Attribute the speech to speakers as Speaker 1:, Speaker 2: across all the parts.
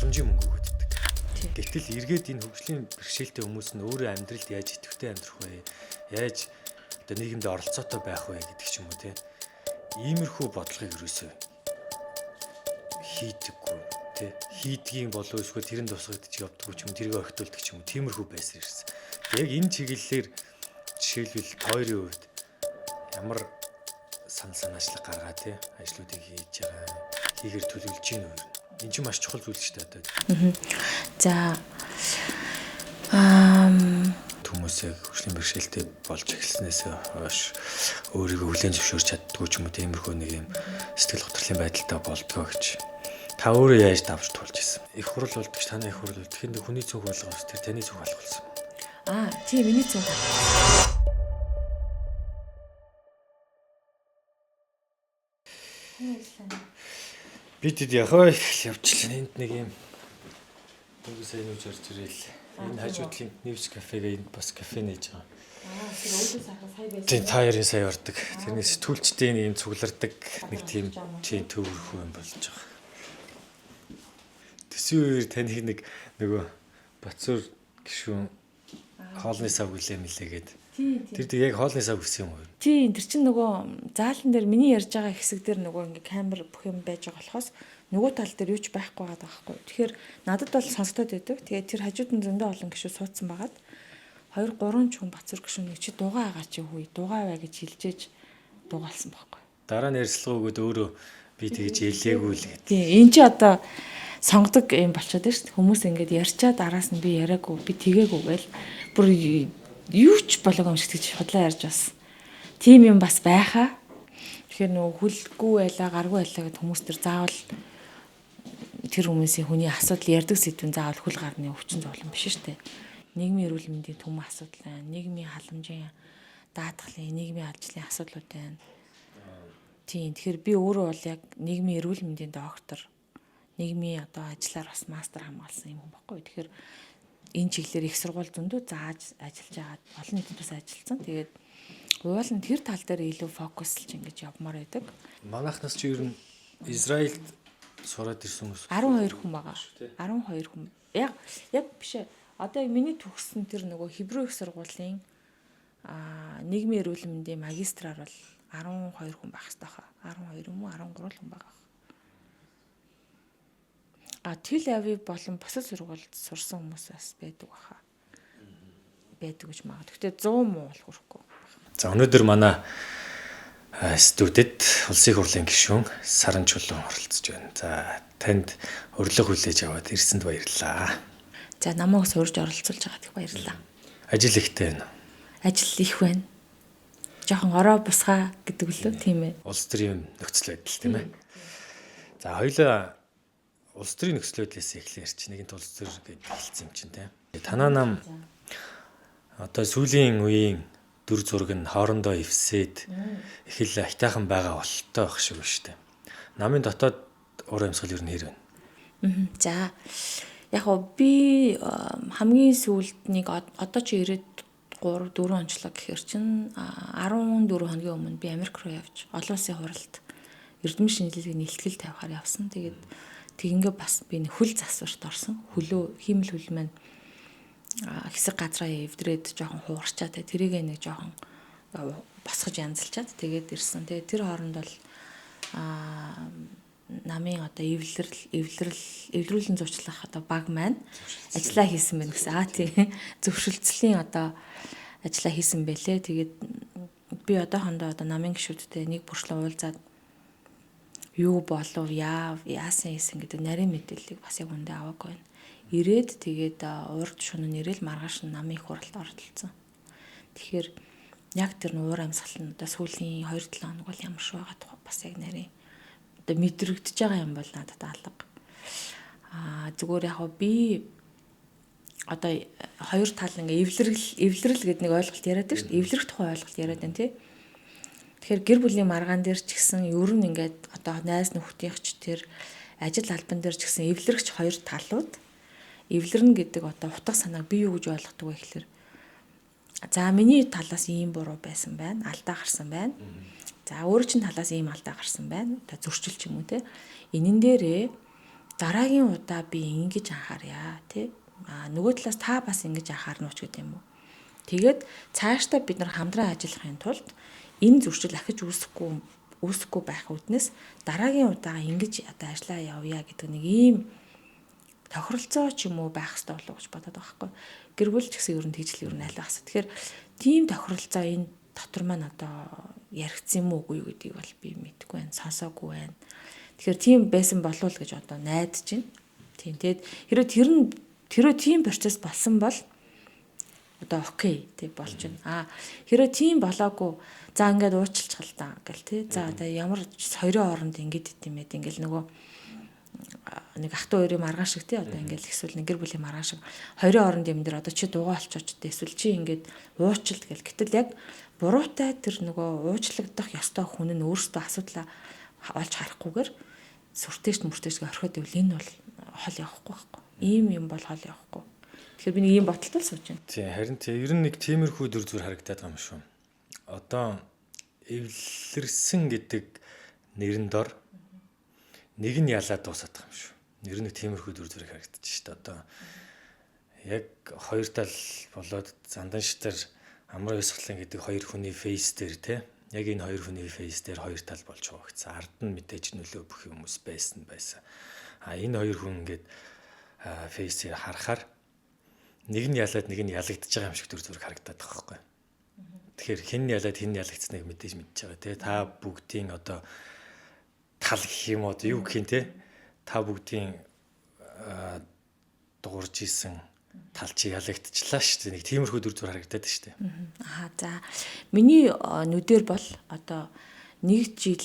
Speaker 1: боломжийн мөнгө өгдөг. Гэтэл эргээд энэ хөгжлийн бэрхшээлтэй хүмүүс нь өөрөө амьдралд яаж идэвхтэй амьдрах вэ? Яаж одоо нийгэмд оролцоотой байх вэ гэдэг ч юм уу те. Иймэрхүү бодлогыг ерөөсөө хийдэггүй те. Хийдгийн болов эсвэл тэрэн тусгагдчих явдггүй ч юм, тэрийг орхитуулдаг ч юм уу. Тиймэрхүү байсаар ирсэн. Яг энэ чиглэлээр жишээлбэл хоёрын хувьд ямар санал санаачлаг гаргаа те ажлуудыг хийж байгаа, хийгээр төлөвлөж гин үү? Энэ чинь маш чухал зүйл шүү дээ одоо.
Speaker 2: За
Speaker 1: хүмүүсээ хөгжлийн бэрхшээлтэй болж эхэлснээс хойш өөрийгөө хүлээн зөвшөөрч чаддгүй ч юм уу, тиймэрхүү нэг юм сэтгэл готрлын байдалтай болдгоо гэж. Та өөрөө яаж давж туулж ирсэн? Их хурал болдог ч танай их хурал болдог. Тэнд хүний цүнх болгоос тэр таны цүнх болгосон.
Speaker 2: Аа, тийм, миний цүнх.
Speaker 1: Бид хэд яхаа их явчихлаа. Энд нэг юм дөнгөж сайн нүж орж ирэл. Энэ хажуу талын Нивс кафегээ энд бас кафе нээж байгаа.
Speaker 2: Аа, тэр өөдөө сайхан сая байсан.
Speaker 1: Тийм, та хоёрын сая ордог. Тэрний сэтгүүлчдийн юм цуглардаг нэг тийм тийм төвөрхүү юм болж байгаа. Төсвийн үеэр таныг нэг нөгөө Бацуур гишүүн хоолны сав гэлээ мэлээгээд.
Speaker 2: Тийм.
Speaker 1: Тэр яг хоолны сав гэсэн юм уу?
Speaker 2: Тийм, тэр чинь нөгөө заалан дээр миний ярьж байгаа хэсэг дээр нөгөө ингээ камер бүх юм байж байгаа болохоос нөгөө тал дээр юу ч байхгүй байгаа байхгүй. Тэгэхээр надад бол сонсогдоод байдаг. Тэгээд тэр хажууд нь зөндөө олон гишүүн суудсан байгаад 2 3 ч хүн Бацуур гишүүн чи дугаа агаа чи хүү дугаа аваа гэж хэлжээж дугаалсан байхгүй.
Speaker 1: Дараа нь ярьцлага өгөөд өөрөө би тэгж хэлээгүй л гэдэг.
Speaker 2: Тийм, энэ чи одоо сонгодог юм болчиход байна шүү дээ. Хүмүүс ингээд ярьчаад араас нь би яриаггүй, би тэгээгүй гээл бүр юу ч болоогүй юм шиг тэгж худлаа ярьж бас. Тийм юм бас байхаа. Тэгэхээр нөгөө хүлгүй байлаа, гаргүй байлаа гэд хүмүүс төр заавал тэр хүмүүсийн хүний асуудал ярьдаг сэдвэн заавал хүл гарны өвчин зовлон биш шүү дээ. Нийгмийн эрүүл мэндийн түмэн асуудал байна, нийгмийн халамжийн даатгалын, нийгмийн ажлын асуудлууд байна. Тийм, тэгэхээр би өөрөө бол яг нийгмийн эрүүл мэндийн доктор, нийгмийн одоо ажиллаар бас мастер хамгаалсан юм байхгүй. Тэгэхээр энэ чиглэлээр их сургууль зөндөө зааж ажиллаж байгаа, олон нийтэд бас ажилласан. Тэгээд уул нь тэр тал дээр илүү фокуслж ингэж явмаар байдаг.
Speaker 1: Манайхнаас чи ер нь Израильд сураад ирсэн хүмүүс
Speaker 2: 12 хүн байгаа. 12 хүн. Яг биш ээ. Одоо яг миний төгссөн тэр нөгөө Хебрүү их сургуулийн нийгмийн эрүүл мэндийн магистраар бол 12 хүн байх хэрэгтэй хаа. 12 юм уу 13 хүн байгаа. А Тэл Авив болон бусад сургуульд сурсан хүмүүс бас байдаг баха. Байдаг гэж магадгүй. Гэхдээ 100 муу бол хүрэхгүй.
Speaker 1: За өнөөдөр манай студид Улсын хурлын гишүүн Саран Чулуун оролцож байна. За танд урилга хүлээж аваад ирсэнд баярлалаа.
Speaker 2: За намайг сурж оролцуулж байгаад их баярлалаа.
Speaker 1: Ажил ихтэй байна.
Speaker 2: Ажил их байна. Жохон ороо бусгаа гэдэг лөө тийм ээ.
Speaker 1: Улс төрийн нөхцөл байдал тийм ээ. За хоёлаа улс төрийн нөхцөл байдлаас эхлэе ярьч. Нэгэнт улс төр гэдээ хэлсэн юм чинь тийм. Танаа нам одоо сүүлийн үеийн дүр зураг нь хоорондоо эвсээд их л аятайхан байгаа бололтой байх шиг байна шүү дээ. Намын дотоод уур амьсгал ер нь хэр байна?
Speaker 2: За яг гоо би хамгийн сүүлд нэг одоо чи 93 4 онцлог гэхэр чин 14 хоногийн өмнө би Америк руу явж олон улсын хуралд эрдэм шинжилгээний нэлтгэл тавихаар явсан. Тэгээд тэгингээ бас би нэг хөл засварт орсон. Хөлөө хиймэл хөл маань хэсэг газраа эвдрээд жоохон хугарчаа те тэрийг нэг жоохон босгож янзалчаад тэгээд ирсэн. Тэгээд тэр хооронд бол намын одоо эвлэрүүлэн зурчлах одоо баг маань ажиллаа хийсэн байна гэсэн. Аа тий. Зөвшөлдсөлийн одоо ажиллаа хийсэн бэлээ. Тэгээд би одоохондоо одоо намын гишүүдтэй нэг бүрчлэн уулзаад юу болов, яасан хийсэн гэдэг нарийн мэдээллийг бас яг үндэ аваагүй байна. Ирээд тэгээд урд шөнө нэрэл маргааш нь намын их хуралд оролцсон. Тэгэхээр яг тэр уур амьсгал нь одоо сүүлийн 2-7 хоног бол ямар шүү байгаа тухай бас яг нарийн одоо мэдрэгдэж байгаа юм бол надад алга. Аа зүгээр яг би одоо хоёр тал ингээ эвлэрэл гэдэг нэг ойлголт яриад байна шүү дээ. Эвлэрэх тухай ойлголт яриад байна тий. Тэгэхээр гэр бүлийн маргаан дээр ч гэсэн ер нь ингээд одоо найз нөхдийнх ч тэр ажил албан дээр ч гэсэн эвлэрэгч хоёр талууд эвлэрнэ гэдэг одоо утга санааг би юу гэж ойлгодог вэ гэхээр за миний талаас ийм буруу байсан байна, алдаа гарсан байна. За өөр чинь талаас ийм алдаа гарсан байна. Одоо зөрчил ч юм уу те. Энэн дээрээ Дараагийн удаа би ингэж анхаарья тий. А нөгөө талаас та бас ингэж анхаарна уу ч гэдэг юм уу. Тэгээд цаашдаа бид нар хамтран ажиллахын тулд энэ зөрчил ахиж үүсэхгүй байх үүднээс дараагийн удаага ингэж одоо ажиллаа явъя гэдэг нэг ийм тохиролцоо ч юм уу байх хэрэгтэй болов уу гэж бодоод байгаа байхгүй. Гэр бүл ч гэсэн ер нь тэгжл ер нь аль байх. Тэгэхээр тийм тохиролцоо энэ дотор маань одоо яригдсан юм уугүй юу гэдгийг бол би мэдэхгүй байна, сонсоогүй байна. Тэгэхээр тийм байсан болов уу гэж одоо найдаж байна. Тийм, тэгээд хэрвээ тэр нь тэрөө тийм процесс болсон бол одоо окей тий болж байна. А хэрвээ тийм болоогүй, за ингээд уучлах л та гэл тий. За одоо ямар хоёрын хооронд ингэж идэм мэд ингээл нөгөө нэг ах トゥ хоёрын маргаан шиг тий, одоо ингээл эсвэл нэг гэр бүлийн маргаан шиг хоёрын хооронд юм дээр одоо чи дугаа олчооч тий, эсвэл чи ингээд уучлалт гэл. Гэтэл яг буруутай тэр нөгөө уучлагдах ёстой хүн нь өөрөөсөө асуудлаа олж харахгүйгээр сүртээш мөртөөш орхиод ивэл энэ бол хол явахгүй байхгүй. Ийм юм бол хол явахгүй. Тэгэхээр би нэг ийм бодолтой л сууж байна.
Speaker 1: Тийм, харин тийм ер нь нэг тиймэрхүү дүр зур харагдаад байгаа юм шүү. Одоо эвлэрсэн гэдэг нэрэн дор нэг нь ялаад дуусаад байгаа юм шүү. Ер нь нэг тиймэрхүү дүр зураг харагдчих шүү дээ. Одоо яг хоёр тал болоод зандан шитэр Амар Ёсглан гэдэг хоёр хүний фейс дээр те, яг энэ хоёр хүний фейс дээр хоёр тал болж хуваагдсан. Ард нь мэдээж нөлөө бүх хүмүүс байсан байсан. А энэ хоёр хүн ингээд фейсээр харахаар нэг нь ялаад нэг нь ялагдчихж байгаа юм шиг дүр зураг харагдаад байгаа байхгүй. Тэгэхээр хэн ялаад хэн ялагдсныг мэдээж мэдж байгаа те. Та бүгдийн одоо тал гэх юм уу юу гэх юм те. Та бүгдийн дуурж исэн тал чи ялагдчихлаа шүү дээ. Нэг тиймэрхүү дүр зураг харагдаад шүү дээ.
Speaker 2: Аа за миний нүдээр бол одоо нэг жил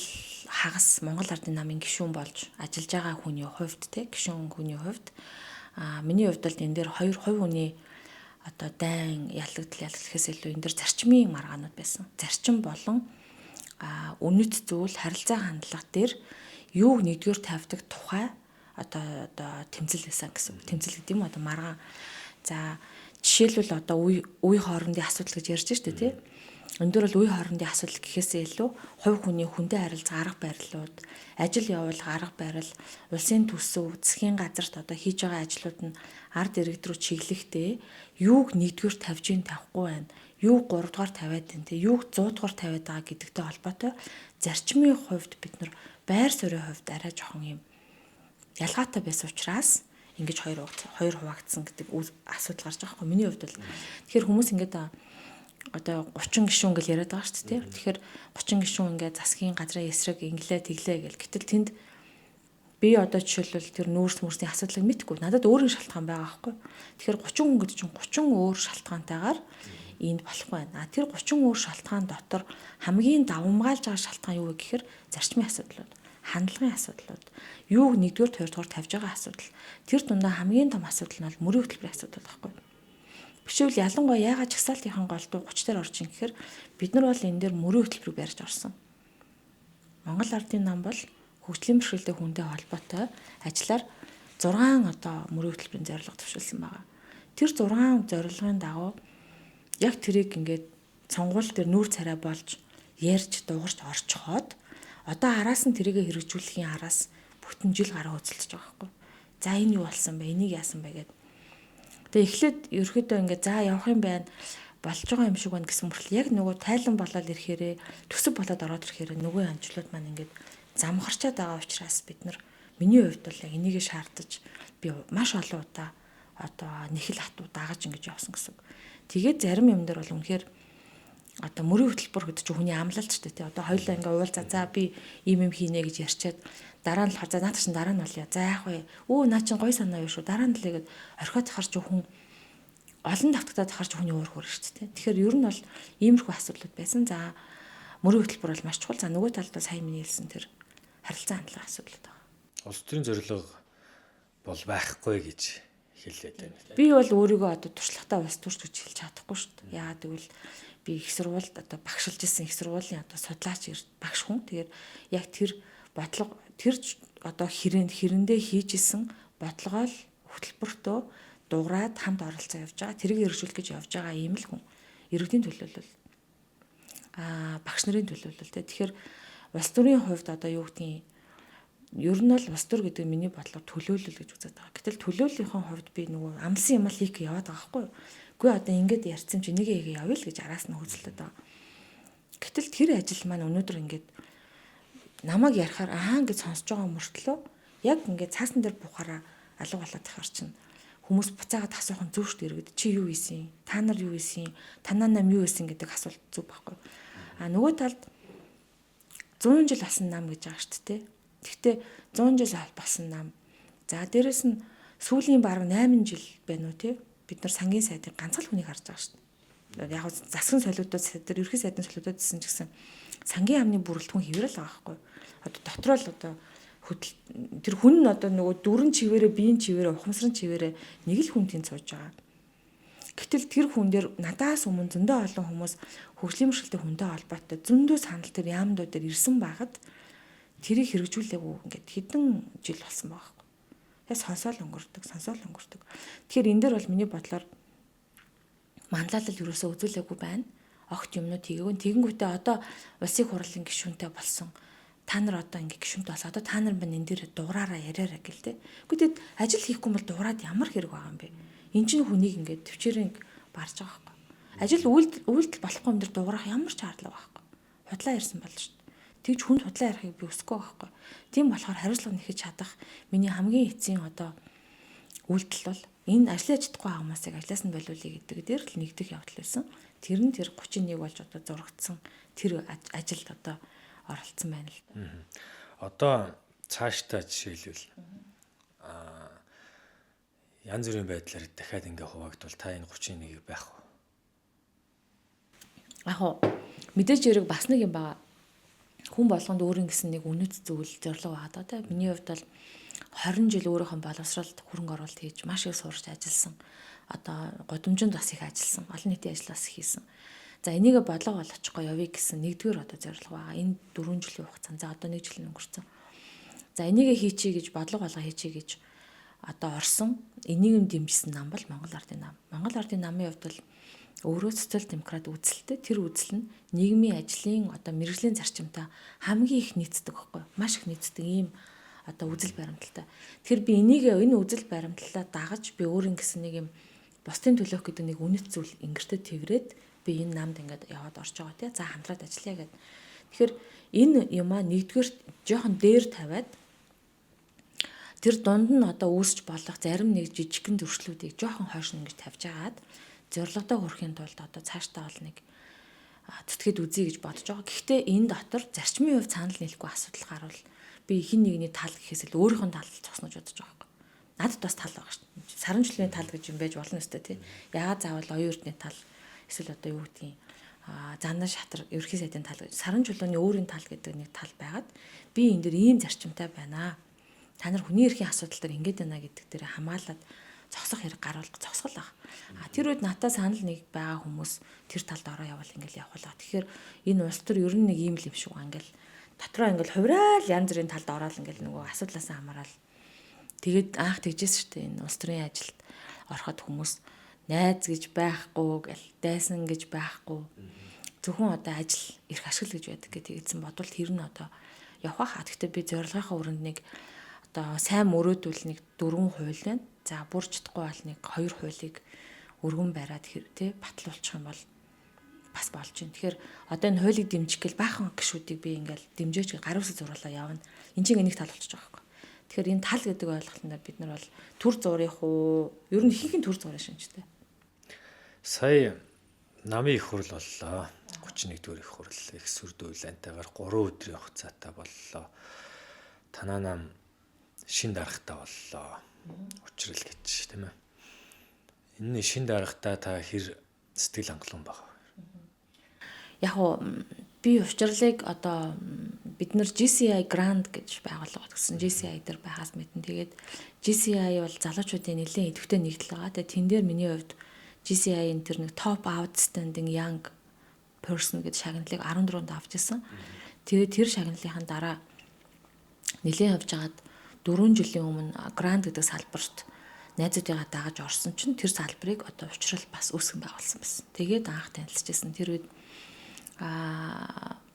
Speaker 2: хагас Монгол Ардын намын гишүүн болж ажиллаж байгаа хүний хувьд те, гишүүн хүний хувьд миний хувьд бол энэ дээр хоёр хувь хүний одоо дайн ялагдал ялгахээс илүү энэ дээр зарчмын маргаанууд байсан. Зарчим болон үнэт зүйл харилцаа хандлага дээр юуг нэгдүгээр тавьдаг тухай одоо тэмцэл байсан гэсэн. Тэмцэл гэдэг юм одоо маргаан. За жишээлбэл одоо үе хоорондын асуудал гэж ярьж штэ тий. Энэ дээр бол үе хоорондын асуудал гэхээсээ илүү хувь хүний хүнтэй харилцах арга барилууд, ажил явуулах арга барил, улсын төсөв, засгийн газарт одоо хийж байгаа ажлууд нь ард иргэд рүү чиглэхдээ юуг нэгдүгээр тавьж ийн тавихгүй байна, юуг гуравдугаар тавиад байна, тий, юуг 100 дугаар тавиад байгаа гэдэгтэй холбоотой зарчмын хувьд бид нар байр суурийн хувьд арай жоохон юм ялгаатай байсан учраас ингэж хоёр хуваагдсан гэдэг асуудал гарч байгаа байхгүй миний хувьд бол. Тэгэхээр хүмүүс ингээд одоо 30 гишүүн гэл яриад байгаа шүү дээ. Тэгэхээр 30 гишүүн ингээд засгийн газрын эсрэг инглээ тэглээ гэл. Гэтэл тэнд би одоо жишээлбэл тэр нүүрс мөрсний асуудлыг мэдгүй. Надад өөрийн шалтгаан байгаа байхгүй. Тэгэхээр 30 хүн гэдэг чинь 30 өөр шалтгаантайгаар энд болохгүй байна. А тэр 30 өөр шалтгаан дотор хамгийн давамгаалж байгаа шалтгаан юу вэ гэхээр зарчмын асуудлууд, хандлагын асуудлууд, юуг нэгдүгээр хоёрдугаар тавьж байгаа асуудал. Тэр дундаа хамгийн том асуудал нь бол мөрийн хөтөлбөрийн асуудал байхгүй. Бишвэл ялангуяа яагаад жагсаалтынхан голдуу 30 дээр орж ин гэхээр бид нар бол энэ дээр мөрийн хөтөлбөрийг барьж орсон. Монгол Ардын нам бол хөгжлийн бэрхшээлтэй хүнтэй холбоотой ажиллаар 6 одоо мөрийн хөтөлбөрийн зорилго төвшүүлсэн байгаа. Тэр 6 зорилгын дагуу яг тэрийг ингээд сонгуул дээр нүүр царай болж ярьж дуугарч орчхоод одоо араас нь тэрийгэ хэрэгжүүлэхийн араас бүтэн жил гаруй хөцөлдөж байгаа байхгүй. За энэ юу болсон бэ? Энийг яасан бэ гэд. Тэгээ эхлээд ерөөхдөө ингээд за явах юм байна, болж байгаа юм шиг байна гэсэн мөртлөө яг нөгөө тайлан болоод ирэхээрээ төсөв болоод ороод ирэхээрээ нөгөө анчлууд маань ингээд замхарчаад байгаа учраас бид нар миний хувьд бол яг энийгээ шаардаж би маш олон удаа одоо нэхэл хатуу дагаж ингэж явсан гэсэн. Тэгээд зарим юм дээр бол үнэхээр одоо мөрийн хөтөлбөр гэдэг чинь хүний амлалт шүү дээ тий. Одоо хоёулаа ингээ уулзаа за би ийм юм хийнэ гэж ярьчаад дараа нь болохоор за наад чинь дараа нь болъё. За яах вэ? Өө наа чинь гоё санаа юу шүү. Дараа нь л гээд орхиод харж хүн олон давтагдаад харж хүний уур хөр шүү дээ. Тэгэхээр ер нь бол иймэрхүү асуудлууд байсан. За мөрийн хөтөлбөр бол маш чухал. За нөгөө талд бол сая миний хэлсэн тэр харилцаа хандлага асуудлууд байгаа.
Speaker 1: Улс төрийн зорилго бол байхгүй гэж хэлээд байна.
Speaker 2: Би бол өөрийгөө одоо туршлагатай улс төрч гэж хэлж чадахгүй шүү дээ. Яагаад гэвэл би их сургуульд одоо багшилж исэн их сургуулийн одоо судлаач багш хүн. Тэгэхээр яг тэр бодлого тэр одоо хэрэндээ хийж исэн бодлогоо л хөтөлбөртөө дуграад хамт оролцоо явж байгаа. Тэрийг хэрэгжүүлэх гэж явж байгаа ийм л хүн. Иргэдийн төлөөлөл. Багш нарын төлөөлөл те. Тэгэхээр улс төрийн хувьд одоо юу гэдгийг Ер нь бол улс төр гэдэг миний бодлоор төлөөлөл гэж үзээд байгаа. Гэтэл төлөөллийнхөө хувьд би нөгөө амлсан юм л хийх яваад байгаа байхгүй юу? Үгүй одоо ингээд ярьсан чи нэг хийгээ явъя л гэж араас нь хөөцөлдөд байгаа. Гэтэл тэр ажил маань өнөөдөр ингээд намайг ярихаар аа гэж сонсож байгаа мөртлөө яг ингээд цаасан дээр буухаараа алга болоод тахаар чинь хүмүүс буцаагаад асуух нь зөв шүү дээ иргэд. Чи юу хийсэн? Та нар юу хийсэн? Танаа нам юу хийсэн гэдэг асуулт зөв байхгүй. А нөгөө талд 100 жил болсон нам гэж байгаа шүү дээ. Гэхдээ 100 жил болсон нам. За дээрэс нь сүүлийн бараг 8 жил байна уу те? Бид нар сангийн сайдын ганцхан л хүнийг харж байгаа шүү дээ. Яг засгийн солиудад тэр ерхий сайдын солиудад гэсэн ч гэсэн сангийн амны бүрэлдэхүүн хэврэл байгаа байхгүй. Одоо дотроо л одоо хөдөл тэр хүн нь одоо нөгөө дөрөн чивээрээ биеийн чивээрээ ухамсарын чивээрээ нэг л хүн тэнд сууж байгаа. Гэтэл тэр хүн дээр надаас өмнө зөндөө олон хүмүүс хөгжлийн мөршөлтэй хүнтэй холбоотой зөндөө санал тэр яамдуу дээр ирсэн байхад тэрийг хэрэгжүүлээгүй ингээд хэдэн жил болсон байгаа байхгүй. Тэгээ сонсоол өнгөрдөг, сонсоол өнгөрдөг. Тэгэхээр энэ дээр бол миний бодлоор манлайлал ерөөсөө үзүүлээгүй байна. Огт юмнууд хийгээгүй. Тэгэнгүүтээ одоо улсын хурлын гишүүнтэй болсон. Та нар одоо ингээ гишүүнтэй болсон. Одоо та нар мань энэ дээр дуураараа яриараа гэл те. Гэхдээ ажил хийхгүй бол дуурайд ямар хэрэг байгаа юм бэ? Эн чинь хүнийг ингээд төвчээрэн барж байгаа байхгүй. Ажил үйлдэл болохгүй юм дээр дуурайх ямар ч шаардлага байхгүй. Худлаа ярьсан болно шүү дээ. Тэгж хүнд худлаа ярихыг би өсөхгүй байхгүй. Тийм болохоор хариуцлага нэхэж чадах миний хамгийн эцсийн одоо үйлдэл бол энэ ажиллаж чадахгүй хүмүүсийг ажлаас нь болиулъя гэдэг дээр л нэгдэх явдал байсан. Тэр нь тэр 31 болж одоо зурагдсан тэр ажилд одоо оролцсон байна л да.
Speaker 1: Одоо цаашдаа жишээлбэл янз бүрийн байдлаар дахиад ингээ хуваагдвал та энэ 31-ийг байх уу?
Speaker 2: Яг уу мэдээж хэрэг бас нэг юм байгаа. Хүн болгонд өөрийн гэсэн нэг үнэт зүйл зорилго байгаа даа. Миний хувьд бол 20 жил өөрийнхөө боловсролд хөрөнгө оруулалт хийж маш их сурч ажилласан. Одоо годомжинд бас их ажилласан. Олон нийтийн ажил бас хийсэн. За энийгээ бодлого болгочихгоо явъя гэсэн нэгдүгээр одоо зорилго байгаа. Энэ 4 жилийн хугацаанд за одоо 1 жил өнгөрцөн. За энийгээ хийчихье гэж бодлого болгоо хийчихье гэж одоо орсон. Энийг нь дэмжсэн нам бол Монгол Ардын нам. Монгол Ардын намын хувьд бол өөрөө социал демократ үзэлтэй. Тэр үзэл нь нийгмийн ажлын одоо мэргэжлийн зарчимтай хамгийн их нийцдэг байхгүй юу? Маш их нийцдэг ийм одоо үзэл баримталтай. Тэгэхээр би энийг энэ үзэл баримтлалаа дагаж би өөрийн гэсэн нэг юм бусдын төлөөх гэдэг нэг үнэт зүйл ингэртэ тэрвэрэд би энэ намд ингээд яваад орж байгаа тий. За хамтраад ажиллая гэд. Тэгэхээр энэ юмаа нэгдүгээр жоохон дээр тавиад тэр дунд нь одоо үүсч болох зарим нэг жижигхэн зөрчлүүдийг жоохон хойш нь ингэж тавьж агаад зорилгодоо хүрэхин тулд одоо цаашдаа бол нэг зүтгэд үзье гэж бодож байгаа. Гэхдээ энэ дотор зарчмын хувьд санал нийлэхгүй асуудал гарвал би хин нэгний тал гэхээс л өөрийнхөө талд зогсно гэж бодож байгаа байхгүй. Надад бас тал байгаа шүү дээ. Саран жилийн тал гэж юм байж болно өстой тий. Яагаад заавал оюун эрдний тал эсвэл одоо юу гэдгийг зандан шатар ерхий сайдын тал гэж саран чулууны өөрийн тал гэдэг нэг тал байгаад би энэ дэр ийм зарчимтай байна. Та нар хүний эрхийн асуудал дээр ингэж байна гэдэг дээр хамгаалаад зогсох хэрэг гарвал зогсгол ах. А тэр үед надад санал нэг байгаа хүмүүс тэр талд ороо явбал ингээл явах л. Тэгэхээр энэ улс төр ер нь нэг ийм л юм шиг ба ингээл дотроо ингээл хувираал янз бүрийн талд ороод ингээл нөгөө асуудлаасаа хамаарал. Тэгээд анх тэгжээс шүү дээ энэ улс төрийн ажилд ороход хүмүүс найз гэж байхгүй гэл дайсан гэж байхгүй. Зөвхөн одоо ажил эрх ашигл гэж байдаг гэх тэгсэн бодвол тэр нь одоо явах хаа. Гэхдээ би зорилгынхаа өрөнд нэг одоо сайн мөрөөдвөл нэг 4 хууль байна. За бүр чадахгүй бол нэг 2 хуулийг өргөн бариад тий батлуулчих юм бол бас болж байна. Тэгэхээр одоо энэ хуулийг дэмжих гээл баахан гişүүдийг би ингээл дэмжээч гар үсэ зуруулаа явна. Энд чинь нэг тал болчихж байгаа байхгүй. Тэгэхээр энэ тал гэдэг ойлголтод бид нар бол төр зуурынх уу ер нь ихэнх нь төр зуурын шинжтэй.
Speaker 1: Сая намын их хурл боллоо. 31 дугаар их хурл их сүрд уйлантайгаар 3 өдрийн хугацаатай боллоо. Танаа нам шин дарахтай боллоо. Учрал гэж тийм ээ. Энэ шин дарахтаа та хэр сэтгэл хангалуун байгаа?
Speaker 2: Яг уу би учрлыг одоо бид нар GCI Grand гэж байгууллага гэсэн GCI дээр байхаас мэднэ. Тэгээд GCI бол залуучуудын нэлээд идэвхтэй нэгдэл байгаа. Тэгээд тэн дээр миний хувьд GCI-ийн тэр нэг top outstanding young person гэдэг шагналыг 14-нд авч ирсэн. Тэгээд тэр шагналынхаа дараа нэлээд явж хагаад 4 жилийн өмнө Grand гэдэг салбарт найзуудыгаа дагаж орсон чинь тэр салбарыг одоо учрал бас үүсгэн байгуулсан байсан. Тэгээд анх танилцчихсан. Тэр үед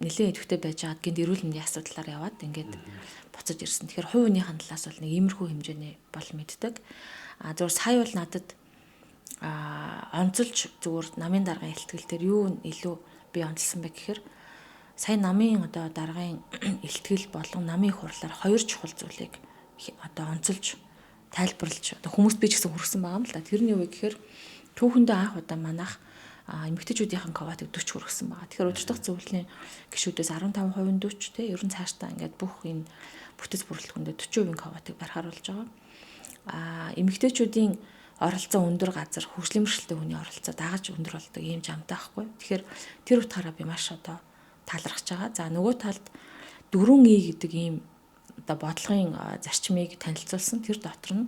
Speaker 2: нэлээд идэвхтэй байж байгаад гинт эрүүл мэндийн асуудлаар яваад ингээд буцаж ирсэн. Тэгэхээр хувь хүнийхэн талаас бол нэг иймэрхүү хэмжээний бол мэддэг. А зөвхөн сая бол надад онцолж зүгээр намын даргын ихтгэл дээр юу илүү би онцлсан бэ гэхээр сая намын одоо даргын ихтгэл болон намын хурлаар хоёр чухал зүйлийг одоо онцолж тайлбарлаж одоо хүмүүст би ч гэсэн хүргэсэн байгаа юм л да. Тэр нь юу вэ гэхээр түүхэндээ анх удаа манайх эмэгтэйчүүдийнхэн квотыг 40 хүргэсэн байгаа. Тэгэхээр удирдах зөвлөлийн гишүүдээс 15% нь 40 те ер нь цаашдаа ингээд бүх энэ бүтэц бүрэлдэхүүндээ 40% квотыг барихаар болж байгаа. Эмэгтэйчүүдийн оролцоо өндөр газар хөгжлийн бэрхшээлтэй хүний оролцоо дагаж өндөр болдог ийм жамтай байхгүй. Тэгэхээр тэр утгаараа би маш одоо талархаж байгаа. За нөгөө талд 4E гэдэг ийм одоо бодлогын зарчмыг танилцуулсан. Тэр дотор нь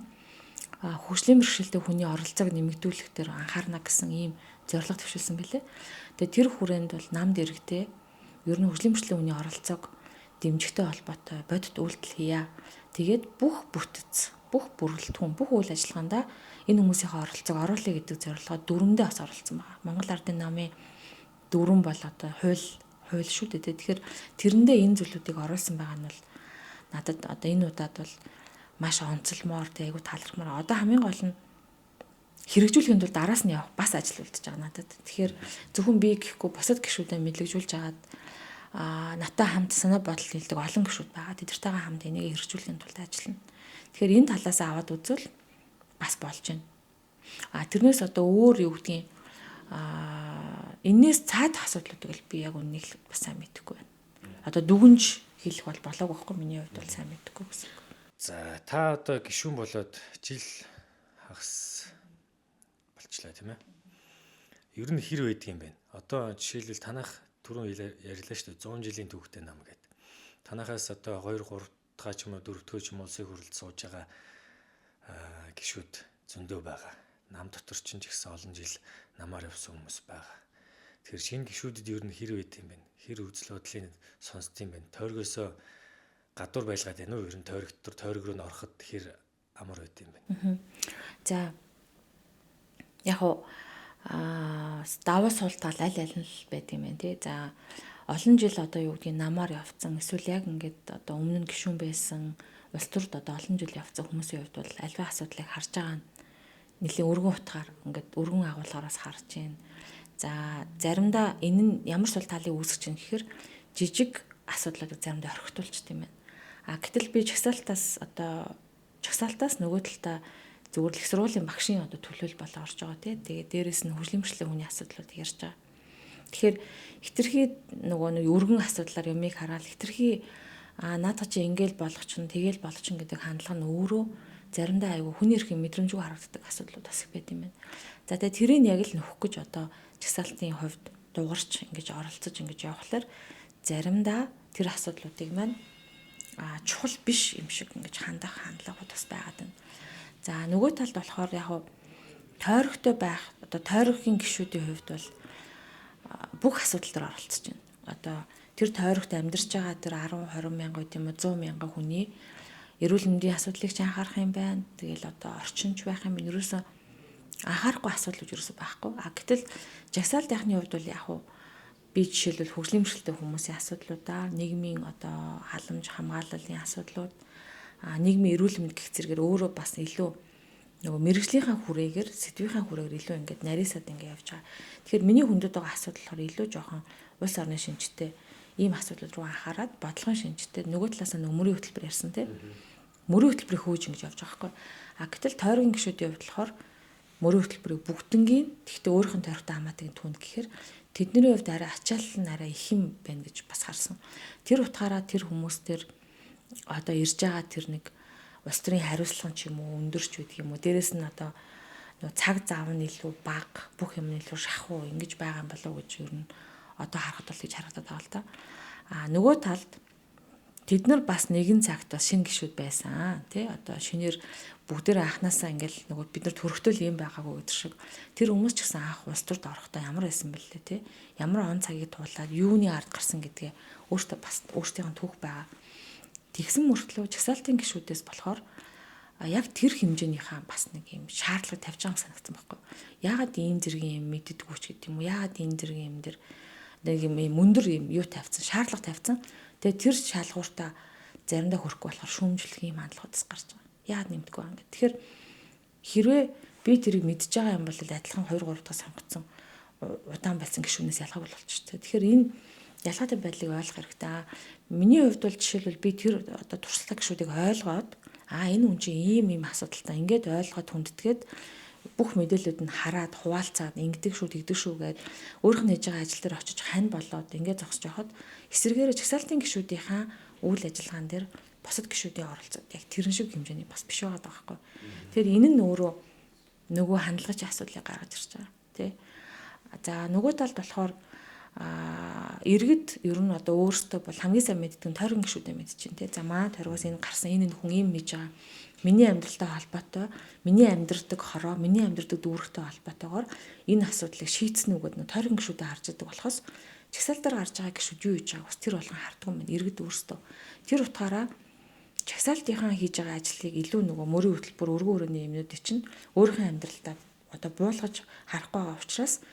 Speaker 2: хөгжлийн бэрхшээлтэй хүний оролцоог нэмэгдүүлэх дээр анхаарна гэсэн ийм зорилго төвшүүлсэн билээ. Тэгээ тэр хүрээнд бол нам дэрэгдээ ер нь хөгжлийн бэрхшээлтэй хүний оролцоог дэмжихтэй холбоотой бодит үйлдэл хийя. Тэгээд бүх бүтэц, бүх бүрэлдэхүүн, бүх үйл ажиллагаанд энэ хүмүүсийнхээ оролцоог оруулъя гэдэг зорилгоо дөрөмдөө бас оролцсон байна. Монгол Ардын намын дөрөм бол одоо хууль шүү дээ. Тэгэхээр тэрэндээ энэ зүйлүүдийг оруулсан байгаа нь бол надад одоо энэ удаад бол маш онцлмоор тэг айгу талархмаар. Одоо хамгийн гол нь хэрэгжүүлэхийн тулд араас нь явах бас ажил үлдэж байгаа надад. Тэгэхээр зөвхөн би гэхгүй бусад гишүүдэд мэдлэгжүүлж агаад надтай хамт санаа бодол нийлдэг олон гишүүд байгаа. Тэднэртэйгээ хамт энийг хэрэгжүүлэхийн тулд ажиллана. Тэгэхээр энэ талаас аваад үзвэл бас болж байна. Тэрнээс одоо өөр юу гэдгийг энээс цаадах асуудлуудыг л би яг үннийг л бас сайн мэдэхгүй байна. Одоо дүгнж хэлэх бол болоог байхгүй, миний хувьд бол сайн мэдэхгүй гэсэн.
Speaker 1: За та одоо гишүүн болоод жил хагас болчлаа тийм ээ. Ер нь хэр байдаг юм бэ? Одоо жишээлбэл танах түрүүн ярьлаа шүү дээ 100 жилийн түүхтэй нам гэдэг. Танахаас одоо 2 3 дахь ч юм уу 4 дахь ч юм уу улсын хурлд сууж байгаа гишүүд зөндөө байгаа. Нам дотор ч гэсэн олон жил намаар явсан хүмүүс байгаа. Тэгэхээр шинэ гишүүдэд ер нь хэр байд юм бэ? Хэр үзэл бодлыг сонсд юм бэ? Тойргосоо гадуур байлгаад байна уу? Ер нь тойрог дотор тойрог руу н ороход хэр амар байд юм бэ?
Speaker 2: За яг уу давуу сул тал аль аль нь л байд юм байна тий. За олон жил одоо юу гэдгийг намаар явцсан эсвэл яг ингээд одоо өмнө нь гишүүн байсан улс төрд одоо олон жил явцсан хүмүүсийн хувьд бол альва асуудлыг харж байгаа нь нэлийн өргөн утгаар ингээд өргөн агуулгаараас харж байна. За заримдаа энэ нь ямар сул талыг үүсгэж байна гэхээр жижиг асуудлуудыг заримдаа орхитуулчих юм байна. Гэтэл би жагсаалтаас нөгөө талдаа зүгээр л их сургуулийн багшийн одоо төлөөлөл болоо орж байгаа тий. Тэгээ дээрэс нь хөгжлийн бэрхшээлтэй хүний асуудлуудыг ярьж байгаа. Тэгэхээр хитрхи нөгөө нэг өргөн асуудлаар юмыг хараад хитрхи наадах чи ингээл болгочин тэгэл болгочин гэдэг хандлага нь өөрөө заримдаа айгүй хүний эрхийн мэдрэмжгүй харагддаг асуудлууд бас их байд юм байна. За тэгээ тэрийг яг л нөхөх гэж одоо жагсаалтын хувьд дугарч ингэж оролцож ингэж явхлаар заримдаа тэр асуудлуудыг маань чухал биш юм шиг ингэж хандах хандлагууд бас байгаад байна. За нөгөө талд болохоор яг тойрогтой байх одоо тойрогын гишүүдийн хувьд бол бүх асуудал дээр оролцож байна. Одоо тэр тойрогт амьдарч байгаа тэр 10 20 мянга юм уу 100 мянган хүний эрүүл мэндийн асуудлыг ч анхаарах юм байна. Тэгэл одоо орчинч байх юм. Ерөөсөө анхаарахгүй асуудал ерөөсөө байхгүй. Гэтэл жагсаалт яхны хувьд бол яг би жишээлбэл хөгжлийн бэрхшээлтэй хүмүүсийн асуудлуудаа, нийгмийн одоо халамж хамгааллын асуудлууд, нийгмийн эрүүл мэнд гэх зэрэгээр өөрөө бас илүү нөгөө мэрэгжлийнхаа хүрээгээр, сэдвийнхаа хүрээгээр илүү ингээд нарийсаад ингээд явж байгаа. Тэгэхээр миний хүндэд байгаа асуудал болохоор илүү жоохон улс орны шинжтэй ийм асуудал руу анхаарад бодлогын шинжтэй нөгөө талаас нь мөрийн хөтөлбөр ярьсан тийм. Мөрийн хөтөлбөрийг хөөж ингэж явж байгаа байхгүй. Гэтэл тойргийн гишүүдийн хувьд болохоор мөрийн хөтөлбөрийг бүгднгийн тэгтээ өөрийнх нь тойрогтой хамаадаг түнд гэхээр тэдний хувьд арай ачаал нь арай их юм байна гэж бас харсан. Тэр утгаараа тэр хүмүүс төр одоо ирж байгаа тэр нэг улс төрийн хариуцлага ч юм уу өндөрч байдаг юм уу. Дээрэс нь одоо нөгөө цаг зав нь илүү бага, бүх юм нь илүү шахуу ингэж байгаа юм болов уу гэж ер нь одоо харахад бол гэж харагдаад байгаа л та. Нөгөө талд тэд нар бас нэгэн цагт бас шинэ гишүүд байсан тий. Одоо шинээр бүгдээр анханасаа ингээл нөгөө бид нар төрөхтөл юм байгаагүй гэдэг шиг тэр хүмүүс ч гэсэн анх улс төрд орохдоо ямар байсан бэлээ тий. Ямар он цагийг туулаад юуны ард гарсан гэдгээ өөртөө бас өөртөөх нь түүх байгаа. Тэгсэн мөртлөө жагсаалтын гишүүдээс болохоор яг тэр хэмжээнийхээ бас нэг юм шаардлага тавьж байгаа юм санагдсан байхгүй. Яагаад ийм зэргийн юм мэддэггүй ч гэдэг юм уу? Яагаад ийм зэргийн юм дэр Нэг юм өндөр юм юу тавьсан, шаардлага тавьсан. Тэгээ тэр шалгууртаа заримдаа хүрэхгүй болохоор шүүмжлэх юм хандлагуудас гарч байгаа. Яагаад нэмдэггүй юм бэ? Тэгэхээр хэрвээ би тэрийг мэдж байгаа юм бол адилхан 2 3 дахь сонгогдсон удаан байсан гишүүнээс ялгаагүй болчих. Тэгэхээр энэ ялгаатай байдлыг ойлгох хэрэгтэй. Миний хувьд бол жишээлбэл би тэр одоо туршлага гишүүдийг ойлгоод энэ хүн чинь ийм ийм асуудалтай ингээд ойлгоод хүндэтгээд бүх мэдээлэлүүд нь хараад хуваалцаад ингэдэг шүү тэгдэг шүү гээд өөрөх нь хийж байгаа ажил дээр очиж хань болоод ингээд зогсож явахад эсрэгээрээ жагсаалтын гишүүдийнхаа үйл ажиллагаан дээр бусад гишүүдийн оролцоод яг тэрэн шиг хэмжээний бас биш байгаа байхгүй. Тэгэхээр энэ нь өөрөө нөгөө хандлагын асуудлыг гаргаж ирж байгаа тий. За нөгөө талд болохоор иргэд ер нь одоо өөртөө бол хамгийн сайн мэддэг нь тойрон гишүүдээ мэдчихээн тий. За маа тойргоос энэ гарсан энэ хүн ийм хийж байгаа. Миний амьдралтай холбоотой, миний амьдрдаг хороо, миний амьдрдаг дүүрэгтэй холбоотойгоор энэ асуудлыг шийдсэн үү гэдэг нь тойрон гишүүдээ харж идэг болохоос чагсаал дээр гарч байгаа гишүүд юу хийж байгааг бас тэр болгон харддаг юм байна. Иргэд өөртөө. Тэр утгаараа чагсаалтынхаа хийж байгаа ажлыг илүү нөгөө мөрийн хөтөлбөр өргөн өрөөний юмнуудыг чинь өөрийнхөө амьдралдаа одоо буулгаж харахгүй байгаа учраас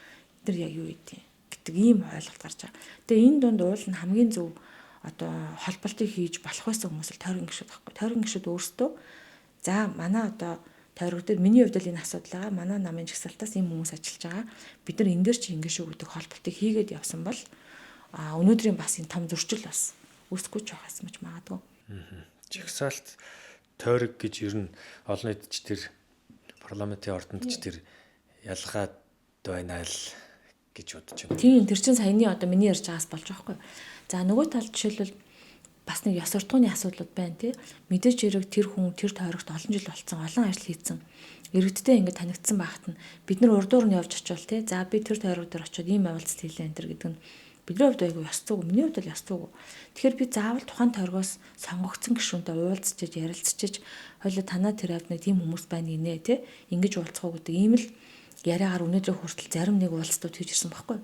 Speaker 2: тэр яг юу хийдیں гэдэг ийм ойлголт гарч байгаа. Тэгээ энэ дунд уул нь хамгийн зөв одоо холболтыг хийж болох байсан хүмүүс л тойрон гишүүд байхгүй. Тойрон гишүүд өөрсдөө за манай одоо тойрог дээр миний хувьд л энэ асуудал байгаа. Манай намын жагсаалтаас ийм хүмүүс ажиллаж байгаа. Бид нар энэ дээр чи ингэ шүү гэдэг холболтыг хийгээд явсан бол өнөөдрийн бас энэ том зөрчил бас үүсэхгүй ч байх юм ч магадгүй.
Speaker 1: Жагсаалт тойрог гэж ер нь олон нийт ч тэр парламентын ордонд ч тэр ялгаад байна л гэж бодож байна.
Speaker 2: Тийм, тэр чинь саяны одоо миний ярьж байгаас болж байгаа байхгүй. За нөгөө талд жишээлбэл бас нэг ёс суртахууны асуудлууд байна тий. Мэдээж хэрэг тэр хүн тэр тойрогт олон жил болцсон, олон ажил хийцэн. Иргэдтэй ингээд танигдсан байхад нь бид нар урдуур нь явж очивол тий. За би тэр тойрог дээр очиод ийм явуулцт хийлээ энэ төр гэдэг нь бидний хувьд айгүй ёс зүйг, миний хувьд бол ёс зүйг. Тэгэхээр би заавал тухайн тойргоос сонгогдсон гишүүнтэй уулзчиж, ярилцчиж, хойлоо танаа тэр хавьд нэг тийм хүмүүс байна гинэ тий. Ингэж уулзах уу гэдэг ийм л яриагаар өнөөдрөө хүртэл зарим нэг уулзтууд хийж ирсэн байхгүй.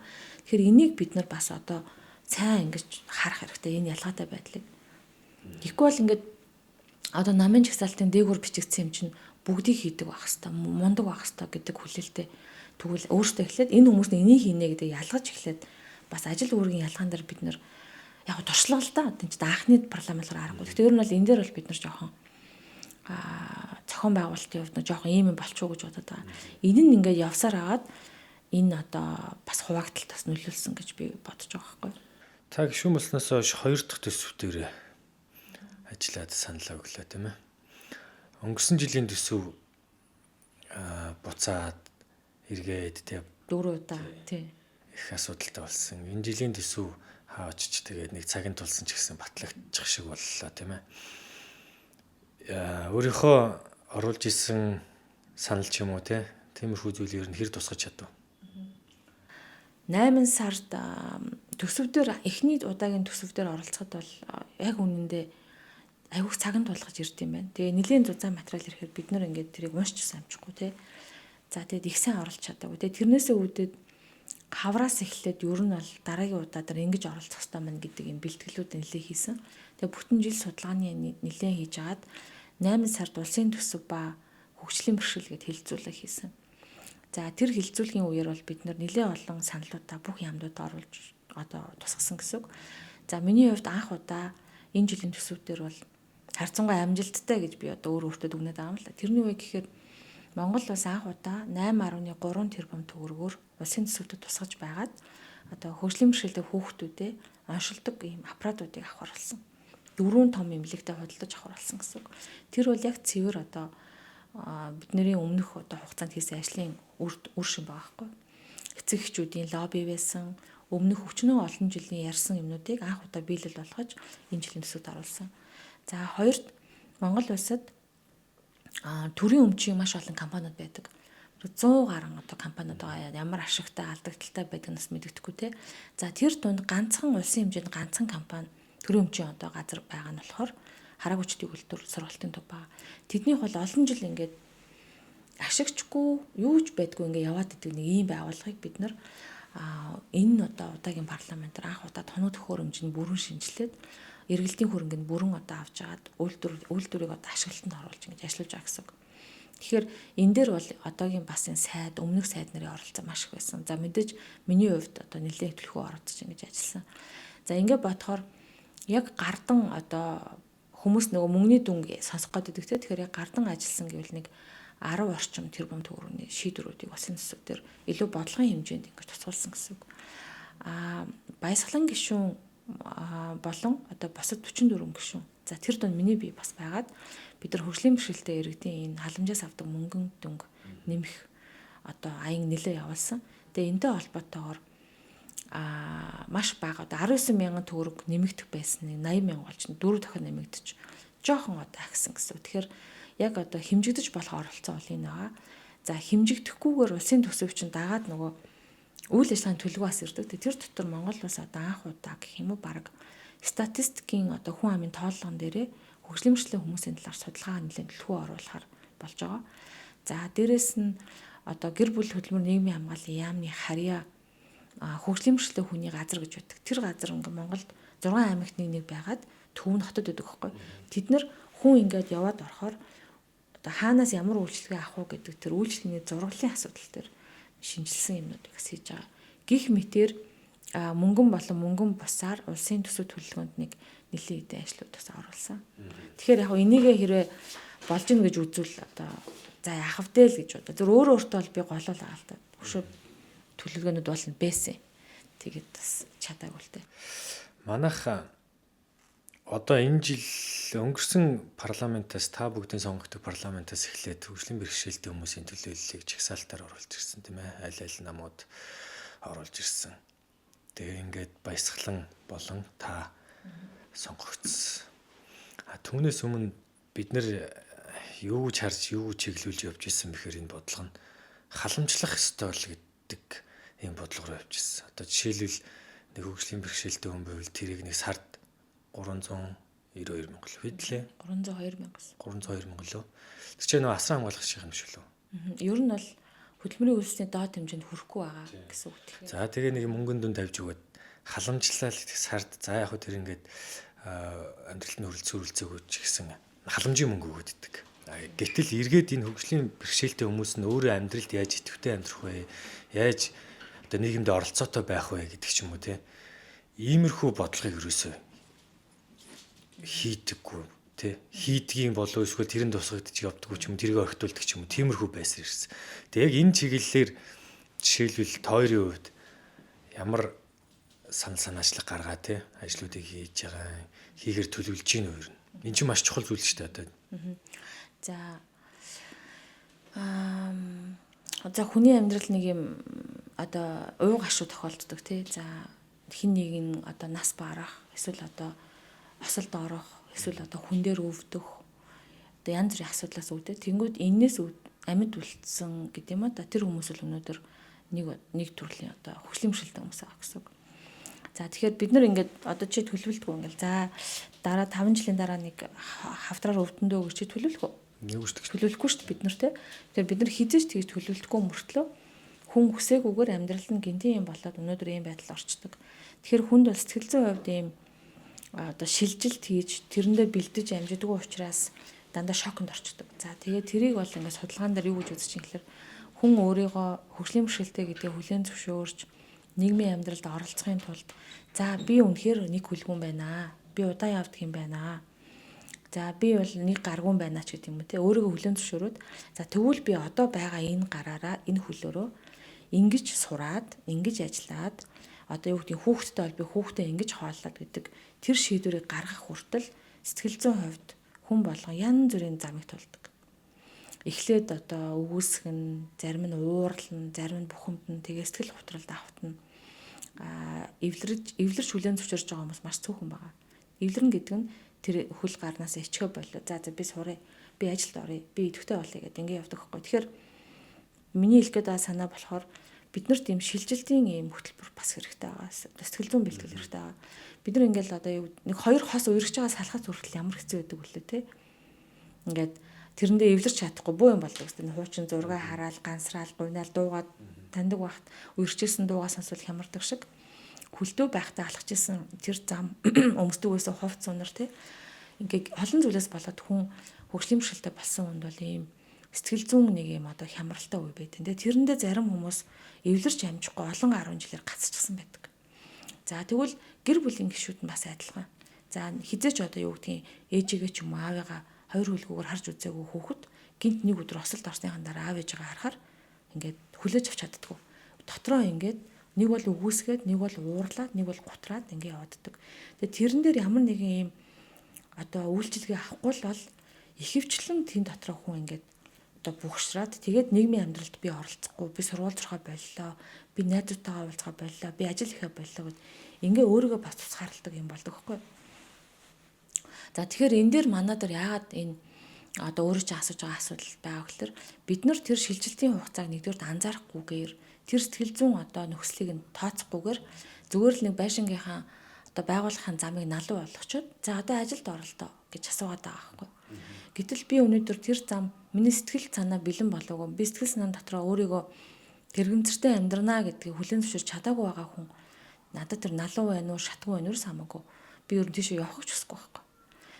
Speaker 2: Тэгэхээр энийг бид нар бас одоо сайн ингэж харах хэрэгтэй энэ ялгаатай байдлыг. Тэгэхгүй бол ингээд одоо намын жагсаалтын дээгүүр бичигдсэн юм чинь бүгдийг хийдэг байх хэвээр, мундаг байх хэвээр гэдэг хүлээлттэй. Тэгвэл өөртөө эхлээд энэ хүмүүс нь энийг хийнэ гэдэг ялгаж эхлээд бас ажил үүргийн ялгаан дээр бид нар яг туршлага л да. Энд чинь анхны парламентлоор аргагүй. Гэхдээ ер нь бол энэ дээр бол бид нар жоохон зохион байгуулалтын хувьд жоохон ийм юм болчихоо гэж бодод байгаа. Энэ нь ингээд явсаар агаад энэ одоо бас хуваагдaltaд бас нөлөөлсөн гэж би бодож байгаа байхгүй.
Speaker 1: Та гишүүн болсноос хойш хоёр дахь төсөв дээр ажиллаад саналаа өглөө тийм ээ. Өнгөрсөн жилийн төсөв буцаад эргээд тийм
Speaker 2: 4 удаа тий.
Speaker 1: Их асуудалтай болсон. Энэ жилийн төсөв хаа очиж тэгээд нэг цагийн тулсан ч гэсэн батлагдчих шиг боллоо тийм ээ. Өөрийнхөө оруулж исэн санал ч юм уу те тиймэрхүү зүйлээр нь хэр тусгаж чадав?
Speaker 2: 8 сард төсөв дээр эхний удаагийн төсөв дээр оролцоход бол яг үнэндээ айгүйх цаган тулгаж ирд юм байна. Тэгээ нэлийн зузаан материал ирэхээр бид нар ингээд тэрийг уншиж амжихгүй те. За тэгээд их сайн оролцож чадаагүй. Тэгээд тэрнээсээ үүдээд хавраас эхлээд ер нь бол дараагийн удаа дээр ингэж оролцох хэрэгтэй мэн гэдэг юм бэлтгэлүүд нэлээ хийсэн. Тэгээ бүтэн жил судалгааны нэлээ хийж агаад 8 сард улсын төсөв ба хөгжлийн бэрхшээл гэд хэлэлцүүлэг хийсэн. За тэр хэлэлцүүлгийн үеэр бол бид нэлээ олон саналуудаа бүх яамдуудаа оруулж одоо тусгасан гэсэн үг. За миний хувьд анх удаа энэ жилийн төсөв дээр бол харьцангуй амжилттай гэж би одоо өөр өөртөө дүгнээд байгаа юм л та. Тэрний үе гэхээр Монгол улс анх удаа 8.3 тэрбум төгрөгөөр улсын төсөвдөд тусгаж байгаад одоо хөгжлийн бэрхшээлтэй хүүхдүүдэд оншилдог ийм аппаратуудыг авах болсон. 4 том эмнэлэгтэй худалдаж авах болсон гэсэн үг. Тэр бол яг цэвэр одоо бидний өмнөх одоо хугацаанд хийсэн ажлын үр шим байгаа байхгүй. Эцэг эхчүүдийн лобби байсан, өмнөх өчнөө олон жилийн ярьсан юмнуудыг анх удаа биелэл болгож энэ жилийн төсөвт оруулсан. За хоёрт Монгол улсад төрийн өмчийн маш олон компаниуд байдаг. 100 гаруй одоо компаниуд байгаа. Ямар ашигтай, алдагдaltaй байдаг нь бас мэдэгдэхгүй те. За тэр дунд ганцхан улсын хэмжээнд ганцхан компани төрийн өмчийн одоо газар байгаа нь болохоор хараагүй чдийг үйлдвэр сургалтын төв байгаа. Тэднийх бол олон жил ингээд ашигчгүй юу ч байдгүй ингээд яваад идэг нэг ийм байгууллагыг бид нар энэ одоо удаагийн парламентаар анх удаа тоног төхөөрөмж нь бүрэн шинжилээд эргэлтийн хөрөнгөнд бүрэн одоо авч агаад үйлдвэрийг одоо ашиглалтанд оруулж ингэж ажиллаж байгаа гэсэн үг. Тэгэхээр энэ дээр бол одоогийн бас энэ сайд, өмнөх сайд нарын оролцоо маш их байсан. За мэдээж миний хувьд одоо нэлээд төлхөө оролцож ингэж ажилласан. За ингээд бодохоор яг гардан одоо хүмүүс нөгөө мөнгөний дүнг сонсох гээд байдаг те. Тэгэхээр яг гардан ажилласан гэвэл нэг 10 орчим тэрбум төгрөгийн шийдвэрүүдийг улсын төсөв дээр илүү бодлогын хэмжээнд ингэж тусгуулсан гэсэн үг. Баясгалан гишүүн болон одоо бусад 44 гишүүн. За тэр донд миний бие бас байгаад бид нар хөгжлийн бэрхшээлтэй иргэдийн энэ халамжаас авдаг мөнгөн дүнг нэмэх одоо аян нэлээ явуулсан. Тэгээ энэтэй холбоотойгоор маш бага одоо 19 мянган төгрөг нэмэгдэх байсан нь 80 мянга болж 4 дахин нэмэгдэж жоохон одоо ахисан гэсэн. Тэгэхээр яг одоо хэмжигдэж болох оролцоо бол энэ байгаа. За хэмжигдэхгүйгээр улсын төсөв чинь дагаад нөгөө үйл ажиллагааны төлөвөө бас ирдэг. Тэр дотор Монгол улс одоо анх удаа гэх юм уу баг статистикийн одоо хүн амын тооллогон дээрээ хөгжлийн бэрхшээлтэй хүмүүсийн талаар судалгаа нэлээд төлөвөө оруулахар болж байгаа. За дээрэс нь одоо гэр бүл хөдөлмөр нийгмийн хамгааллын яамны харьяа хөгжлийн бэрхшээлтэй хүний газар гэж байдаг. Тэр газар ингээ Монголд 6 аймагт нэг нэг байгаад төв нь хотод байдаг байхгүй. Тэд нар хүн ингээд яваад орохоор одоо хаанаас ямар үйлчилгээ авах уу гэдэг тэр үйлчилгээний зураглалын асуудал дээр шинжилсэн юмнуудыг бас хийж байгаа. Гэх мэтэр мөнгөн болон мөнгөн бусаар улсын төсөв төлөвлөгөөнд нэг нэлээд хэдэн ажлууд бас оруулсан. Тэгэхээр яг энийгээ хэрвээ болж ийн гэж үзвэл одоо за яах вэ л гэж бодоо. Зүр өөрөө өөртөө бол би голоол байгаа л та. Хөшөө төлөвлөгөөнүүд болно бэсэн. Тэгээд бас чадаагүй л дээ.
Speaker 1: Манайх одоо энэ жил өнгөрсөн парламентаас та бүгдийн сонгогдох парламентаас эхлээд хөгжлийн бэрхшээлтэй хүмүүсийн төлөөллийг жагсаалтаар оруулж ирсэн тийм ээ. Аль аль намууд оруулж ирсэн. Тэгээ ингээд баясгалан болон та сонгогдсон. А түүнээс өмнө бид нэр юу ч харж юу чиглүүлж явж исэн бэхээр энэ бодлого нь халамжлах ёстой л гэдэг ийм бодлого руу явж исэн. Одоо жишээлбэл нэг хөгжлийн бэрхшээлтэй хүн байвал тэрийг нэг сард 392 мянга л хэдлээ.
Speaker 2: 302 мянга.
Speaker 1: 302 мянга лөө. Тэр чинь нөө асран хамгаалах шиг юм шиг лөө.
Speaker 2: Ер нь бол хөдөлмөрийн үйлсний доод хэмжээнд хүрэхгүй байгаа гэсэн үг тийм.
Speaker 1: За тэгээ нэг мөнгөн дүн тавьж өгөөд халамжлал гэдэг сард за яг хөө тэр ингээд амьдралд нь хөрөлцөө ч гэсэн халамжийн мөнгө өгөөд идэг. Гэтэл эргээд энэ хөгжлийн бэрхшээлтэй хүмүүс нь өөрөө амьдралд яаж идэвхтэй амьдрах вэ? Яаж одоо нийгэмд оролцоотой байх вэ гэдэг ч юм уу те. Иймэрхүү бодлогыг ерөөсөө хийдэггүй тий хийдгийн болов эсвэл тэрэн тусгагдчих явдггүй ч юм тэрийг орхитуулдаг ч юм уу тиймэрхүү байсаар ирсэн. Тэгээ яг энэ чиглэлээр жишээлбэл тойрын хувьд ямар санал санаачлаг гаргаа тий ажлуудыг хийж байгаа хийгээр төлөвлөж гин үү ер нь. Энэ чинь маш чухал зүйл шүү дээ одоо.
Speaker 2: За за хүний амьдрал нэг юм одоо ууг ашуу тохиолддог тий. За хин нэг нь одоо нас барах эсвэл одоо осолд орох эсвэл одоо хүн дээр өвдөх одоо янз бүрийн асуудлаас үүдээ. Тэнгүүд энээс амьд үлдсэн гэдэг юм да. Тэр хүмүүс л өнөөдөр нэг төрлийн одоо хөгжлийн бэрхшээлтэй хүмүүс байгаа гэсэн үг. За тэгэхээр бид нар ингээд одоо чи төлөвлөдгөө ингээл за дараа 5 жилийн дараа нэг хавтраар өвдөндөө гэж чи төлөвлөх үү? Төлөвлөхгүй шүү дээ бид нар те. Тэгэхээр бид нар хизээж тэгж төлөвлөдгөө мөртлөө хүн хүсээгүйгээр амьдрал нь гинтийн юм болоод өнөөдөр ийм байдал орчдөг. Тэгэхээр хүнд бол сэтгэл зүйн хувьд ийм одоо шилжилт хийж тэрэндээ бэлдэж амжидаггүй учраас дандаа шоконд орчдөг. За тэгээд тэрийг бол ингээд судалгаан дээр юу гэж үзэж чинь гэхээр хүн өөрийгөө хөгжлийн бэрхшээлтэй гэдгээ хүлээн зөвшөөрч нийгмийн амьдралд оролцохын тулд за би үнэхээр нэг хүлгүн байна. Би удаан явдаг юм байна. За би бол нэг гаргуун байна ч гэдэг юм уу те өөрийгөө хүлээн зөвшөөрөөд за тэгвэл би одоо байгаа энэ гараараа энэ хөлөөрөө ингэж сураад ингэж ажиллаад одоо юу гэдгийг хүүхэдтэй бол би хүүхдээ ингэж хооллоод гэдэг тэр шийдвэрийг гаргах хүртэл сэтгэл зүйн хувьд хүн болгон янз бүрийн замыг тулдаг. Эхлээд одоо өгөөсгөх нь, зарим нь уурлна, зарим нь бухимдна, тэгээ сэтгэл готролд автна. Эвлэрч хүлээн зөвшөөрж байгаа хүмүүс маш цөөхөн байгаа. Эвлэрнэ гэдэг нь тэр хөл гарнаас ичгэ болоо. За би сурыг, би ажилд оръё, би идэвхтэй болъё гэдэг ингэ явдаг байхгүй. Тэгэхээр миний хэлэх гээд байгаа санаа болохоор бид нарт ийм шилжилтийн ийм хөтөлбөр бас хэрэгтэй байгаа. Сэтгэл зүйн бэлтгэл хэрэгтэй байгаа. Бид нар ингээл одоо юу нэг хоёр хос үерхэж байгаа салхат хүртэл ямар хэцүү байдаг вүлээ те. Ингээд тэрэндээ эвлэрч чадахгүй буу юм болдог гэсэн. Хуучин зураг хараал, гансраал, гуйнаал дуугаад таньдаг багт үерхжсэн дуугаа сонсвол хямардаг шиг хүлдөө байхдаа алхаж исэн тэр зам өмсдөгөөсөө хувц унар те. Ингээд олон зүйлээс болоод хүн хөгжлийн бэрхшээлтэй болсон хүнд бол ийм Сэтгэл зүйн нэг юм одоо хямралтай үе байдаг. Тэгээ тэрэндээ зарим хүмүүс эвлэрч амжихгүй олон 10 жилээр гацчихсан байдаг. За тэгвэл гэр бүлийн гишүүд нь бас адилхан. За хизээч одоо юу гэдгийг ээжигээ ч юм уу аавыгаа хоёр хөлгөөр харж үзээгүй хүүхэд гинт нэг өдөр осолд орсныхан дараа аав ээжигээ харахаар ингээд хүлээж авч чаддаггүй. Дотроо ингээд нэг бол үгүйсгээд, нэг бол уурлаад, нэг бол гутраад ингээд явааддаг. Тэгээ тэрэн дээр ямар нэгэн ийм одоо үйлчилгээ авахгүй л бол ихэвчлэн тэн дотроо хүн ингээд одоо бухшраад тэгээд нийгмийн амьдралд би оролцохгүй, би сургууль зурхаа боллоо, би найзуудтайгаа уулзгаа боллоо, би ажил хийхээ боллоо гэд ингээ өөрийгөө бас тусгаарладаг юм болдог байхгүй. За тэгэхээр энэ дээр манай дээр яагаад энэ одоо өөрөө чи асууж байгаа асуудал байгаа гэхээр бид нар тэр шилжилтийн хугацааг нэгдүгээрт анзаарахгүйгээр тэр сэтгэл зүйн одоо нөхцөлийг нь тооцохгүйгээр зүгээр л нэг байшингийнхаа одоо байгууллагын замыг налуу болгочоод за одоо ажилд оролдоо гэж асуугаад байгаа байхгүй. Гэтэл би өнөөдөр тэр зам миний сэтгэл санаа бэлэн болоогүй. Би сэтгэл санаа дотроо өөрийгөө тэрэгэмцэртэй амьдрнаа гэдгийг хүлээн зөвшөөрч чадаагүй байгаа хүн надад тэр налуу байна уу, шатгүй байна уу хамаагүй. Би ер нь тийшээ явах ч хүсэхгүй байхгүй.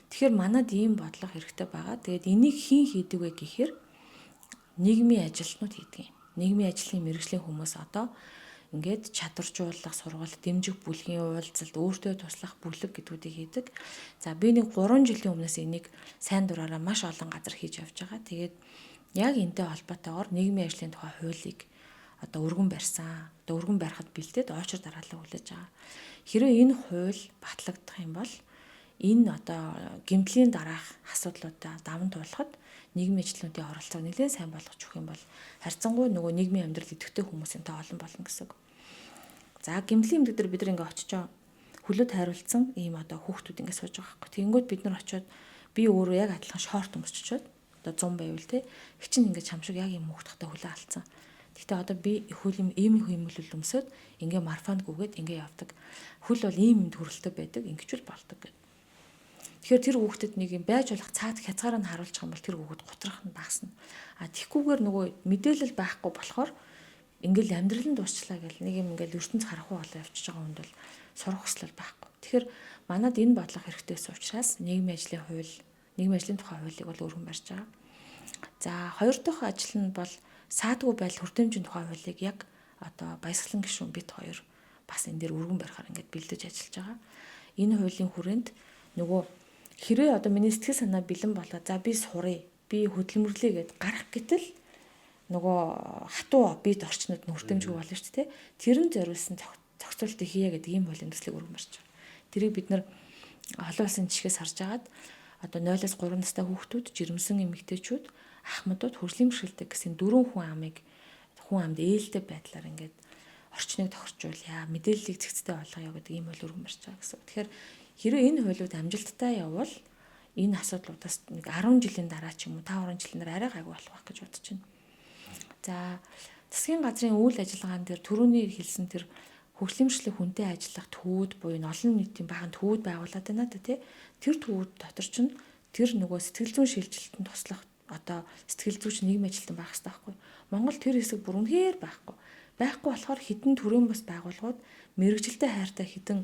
Speaker 2: Тэгэхээр манад ийм бодлого хэрэгтэй байгаа. Тэгээд энийг хэн хийдэг вэ гэхээр нийгмийн ажилтнууд хийдэг юм. Нийгмийн ажлын мэргэжлийн хүмүүс одоо ингээд чадваржуулах сургалт, дэмжих бүлгийн уулзалт, өөртөө туслах бүлэг гэдгүүдийг хийдэг. За би нэг 3 жилийн өмнөөс энийг сайн дураараа маш олон газар хийж явж байгаа. Тэгээд яг энтэй холбоотойгоор нийгмийн ажлын тухай хуулийг одоо өргөн барьсан. Одоо өргөн барихад бэлдээд очир дараалал хүлээж байгаа. Хэрвээ энэ хууль батлагдах юм бол энэ одоо гэмтлийн дараах асуудлуудаа даван туулахад нийгмийн ажилтнуудын оролцоог нэлээд сайн болгож өгөх юм бол харьцангуй нөгөө нийгмийн амьдрал идэвхтэй хүмүүсийн тоо олон болно гэсэн үг. За гэмтлийн эмнэлэг дээр бид нар ингээ очичоо хөлөө тайруулсан ийм одоо хүүхдүүд ингээ сууж байгаа байхгүй. Тэгэнгүүт бид нар очиод би өөрөө яг адилхан шорт өмсчөөд одоо 100 байвал те хичин ингээ чам шиг яг ийм хүүхд тахтай хөлөө алдсан. Гэхдээ одоо би хөл юм ийм хөлмөлөл өмсөд ингээ марфанд гүгээд ингээ явдаг. Хөл бол ийм юм төрөлтөй байдаг. Ингэчүүл болдог гэдэг. Тэгэхээр тэр хүүхдэд нэг юм байж болох цаад хязгаараа нь харуулчих юм бол тэр хүүхэд гутрах нь багасна. А тэгхгүйгээр нөгөө мэдээлэл байхгүй болохоор ингээл амьдрал нь дуусчлаа гэл нэг юм ингээл ертөнц харахгүй болоо явчихж байгаа хүнд бол сурах хүсэл байхгүй. Тэгэхээр манад энэ бодлого хэрэгтэйсэн учраас нийгмийн ажлын хууль, нийгмийн ажлын тухай хуулийг бол өргөн барьж байгаа. За хоёр дахь ажил нь бол саадгүй байдал хүртээмжийн тухай хуулийг яг одоо баясгалан гишүүн бит хоёр бас энэ дээр өргөн барихаар ингээд бэлдэж ажиллаж байгаа. Энэ хуулийн хүрээнд нөгөө хэрвээ одоо миний сэтгэл санаа бэлэн болоо за би сурыг, би хөдөлмөрлөе гэд гарах гэтэл нөгөө хатуу бид орчнод нь хүртээмжгүй болно шүү дээ. Тэр нь зориулсан зохицуултыг хийе гэдэг ийм хуулийн төслийг өргөн барьж байгаа. Тэрийг бид нар олон улсын жишгээс харж агаад одоо 0-оос 3 настай хүүхдүүд, жирэмсэн эмэгтэйчүүд, ахмадууд, хөгжлийн бэрхшээлтэй гэсэн дөрвөн хүн амыг хүн амд ээлтэй байдлаар ингээд орчныг тохирчуулъя, мэдээллийг зэгцтэй болгоё гэдэг ийм хууль өргөн барьж байгаа гэсэн. Тэгэхээр хэрвээ энэ хуулиуд амжилттай явбал энэ асуудлуудаас нэг 10 жилийн дараа ч юм уу 5 10 жилийн дараа арай гайгүй болох байх гэж бодож байна. За засгийн газрын үйл ажиллагаан дээр түрүүний хэлсэн тэр хөгжлийн бэрхшээлтэй хүнтэй ажиллах төвүүд буюу олон нийтийн баахан төвүүд байгуулад байна да тий. Тэр төвүүд дотор чинь тэр нөгөө сэтгэл зүйн шилжилтэнд туслах одоо сэтгэл зүйч нийгмийн ажилтан байх хэрэгтэй байхгүй. Монгол тэр хэсэг бүр үнэхээр байхгүй. Байхгүй болохоор хідэн төрийн бас байгууллагууд мэрэгжилтэй хайртай хідэн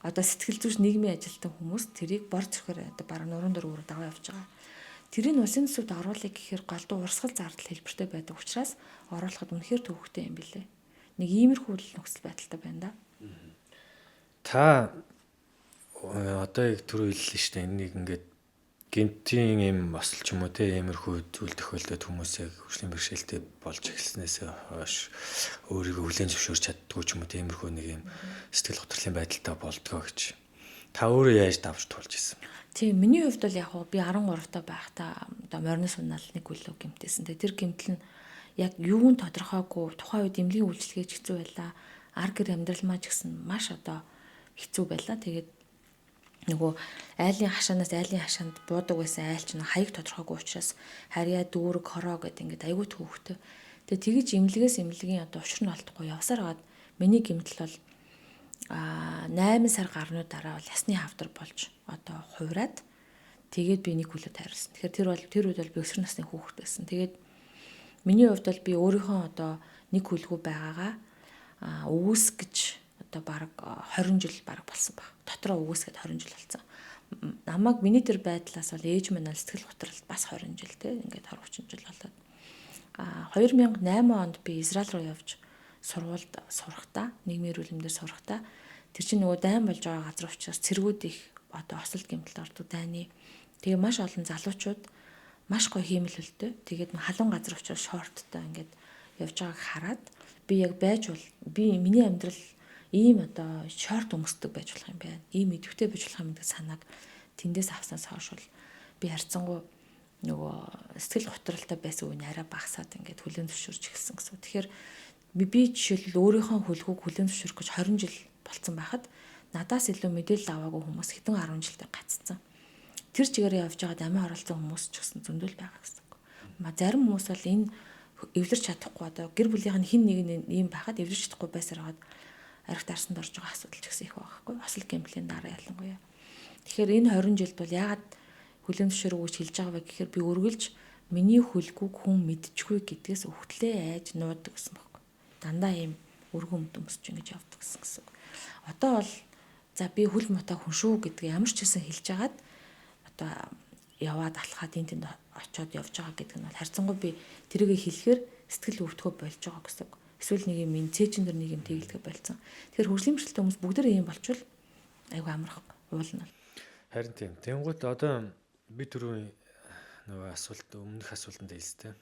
Speaker 2: одоо сэтгэл зүйч нийгмийн ажилтан хүмүүс тэрийг бор зөрхөөр одоо бараг нуруунд дээр өөрөө даваа явж байгаа. Тэрийг улсын төсөвт оруулъя гэхээр голдуу урсгал зардал хэлбэртэй байдаг учраас оруулахад үнэхээр төвөгтэй юм билээ. Нэг иймэрхүү л нөхцөл байдалтай байна да.
Speaker 1: Та одоо яг түрүү хэллээ шүү дээ. Энийг ингээд гэмтийн юм осол ч юм уу те иймэрхүү зүйл тохиолдоод хүмүүсээ хөгжлийн бэрхшээлтэй болж эхэлснээс хойш өөрийгөө хүлээн зөвшөөрч чаддгүй ч юм уу те иймэрхүү нэг юм сэтгэл готрлын байдалтай болдгоо гэж. Та өөрөө яаж давж туулж ирсэн?
Speaker 2: Тийм, миний хувьд бол яг хуу би 13 та байхдаа одоо морины сунаал нэг хөлөө гэмтээсэн. Тэгээ тэр гэмтэл нь яг юу нь тодорхойгүй тухайн үед эмнэлгийн үйлчилгээч хэцүү байлаа. Ар гэр амьдрал маа ч гэсэн маш одоо хэцүү байлаа. Тэгээд нөгөө айлын хашаанаас айлын хашаанд буудаг байсан айл чинь хаяг тодорхойгүй учраас харьяа дүүрэг хороо гэдэг ингээд айгүй төвхтэй. Тэгээ тэгэж эмнэлгээс эмнэлгийн одоо учир нь олдохгүй явсаар хагаад миний гэмтэл бол 8 сар гарны дараа бол ясны хавдар болж одоо хувраад тэгээд би нэг хөлөө тайруулсан. Тэгэхээр тэр бол тэр үед бол би өсвөр насны хүүхэд байсан. Тэгээд миний хувьд бол би өөрийнхөө одоо нэг хөлгүй байгаагаа өгөөс гэж одоо бараг 20 жил бараг болсон баг. Дотроо өгөөсгээд 20 жил болсон. Намайг миний тэр байдлаас бол ээж минь сэтгэл готролд бас 20 жил те ингээд 20 30 жил болоод 2008 онд би Израиль руу явж сургуульд сурахдаа, нийгмийн эрүүл мэндээр сурахдаа тэр чинь нөгөө дайн болж байгаа газар учраас цэргүүд их одоо осолд гэмтэлд ордог дайны. Тэгээ маш олон залуучууд маш гоё хиймэл хөлтэй. Тэгээд халуун газар учраас шорттой ингээд явж байгааг хараад би яг байж бол би миний амьдрал ийм одоо шорт өмсдөг байж болох юм байна. Ийм идэвхтэй байж болох юм гэдэг санааг тэндээс авснаас хойш бол би харьцангуй нөгөө сэтгэл готролтой байсан үе нь арай багасаад ингээд хүлээн зөвшөөрч эхэлсэн гэсэн. Тэгэхээр би жишээлбэл өөрийнхөө хүлгүүг хүлээн зөвшөөрөх гэж 20 жил болцсон байхад надаас илүү мэдээлэл аваагүй хүмүүс хэдэн 10 жилдээ гаццсан. Тэр чигээрээ явж байгаад амиа оролцсон хүмүүс ч гэсэн зөндөл байгаа гэсэн үг. Зарим хүмүүс бол энэ эвлэрч чадахгүй одоо гэр бүлийнх нь хин нэг нь ийм байхад эвлэрч чадахгүй байсаар хагаад арх дарсанд орж байгаа асуудал ч гэсэн их байгаа байхгүй. Осол гэмтлийн дараа ялангуяа. Тэгэхээр энэ 20 жилд бол яагаад хүлээн зөвшөөрөөгүй гэж хэлж байгаа вэ гэхээр би үргэлж миний хүлгүүг хүн мэдчихгүй гэдгээс өвхтлээ айж нуудаг гэсэн байхгүй. Дандаа ийм өргөн өмд өмсч ингэж явдаг гэсэн гэсэн. Одоо бол за би хүл муутай хүн шүү гэдгийг ямар ч хэлсэн хэлж хагаад одоо яваад алхаад энэ тэнд очиод явж байгаа гэдэг нь бол харьцангуй би тэрийгэ хэлэхээр сэтгэл өвдгөө болж байгаа гэсэн үг. Эсвэл нэг юм энэ цээжин дэр нэг юм тэгэлдэгэ болцсон. Тэгэхээр хөгжлийн бэрхшээлтэй хүмүүс бүгд ийм болчвол айгүй амарх уулна.
Speaker 1: Харин тийм. Тэнгуут одоо би түрүү нөгөө асуулт өмнөх асуултанд хэлсэн.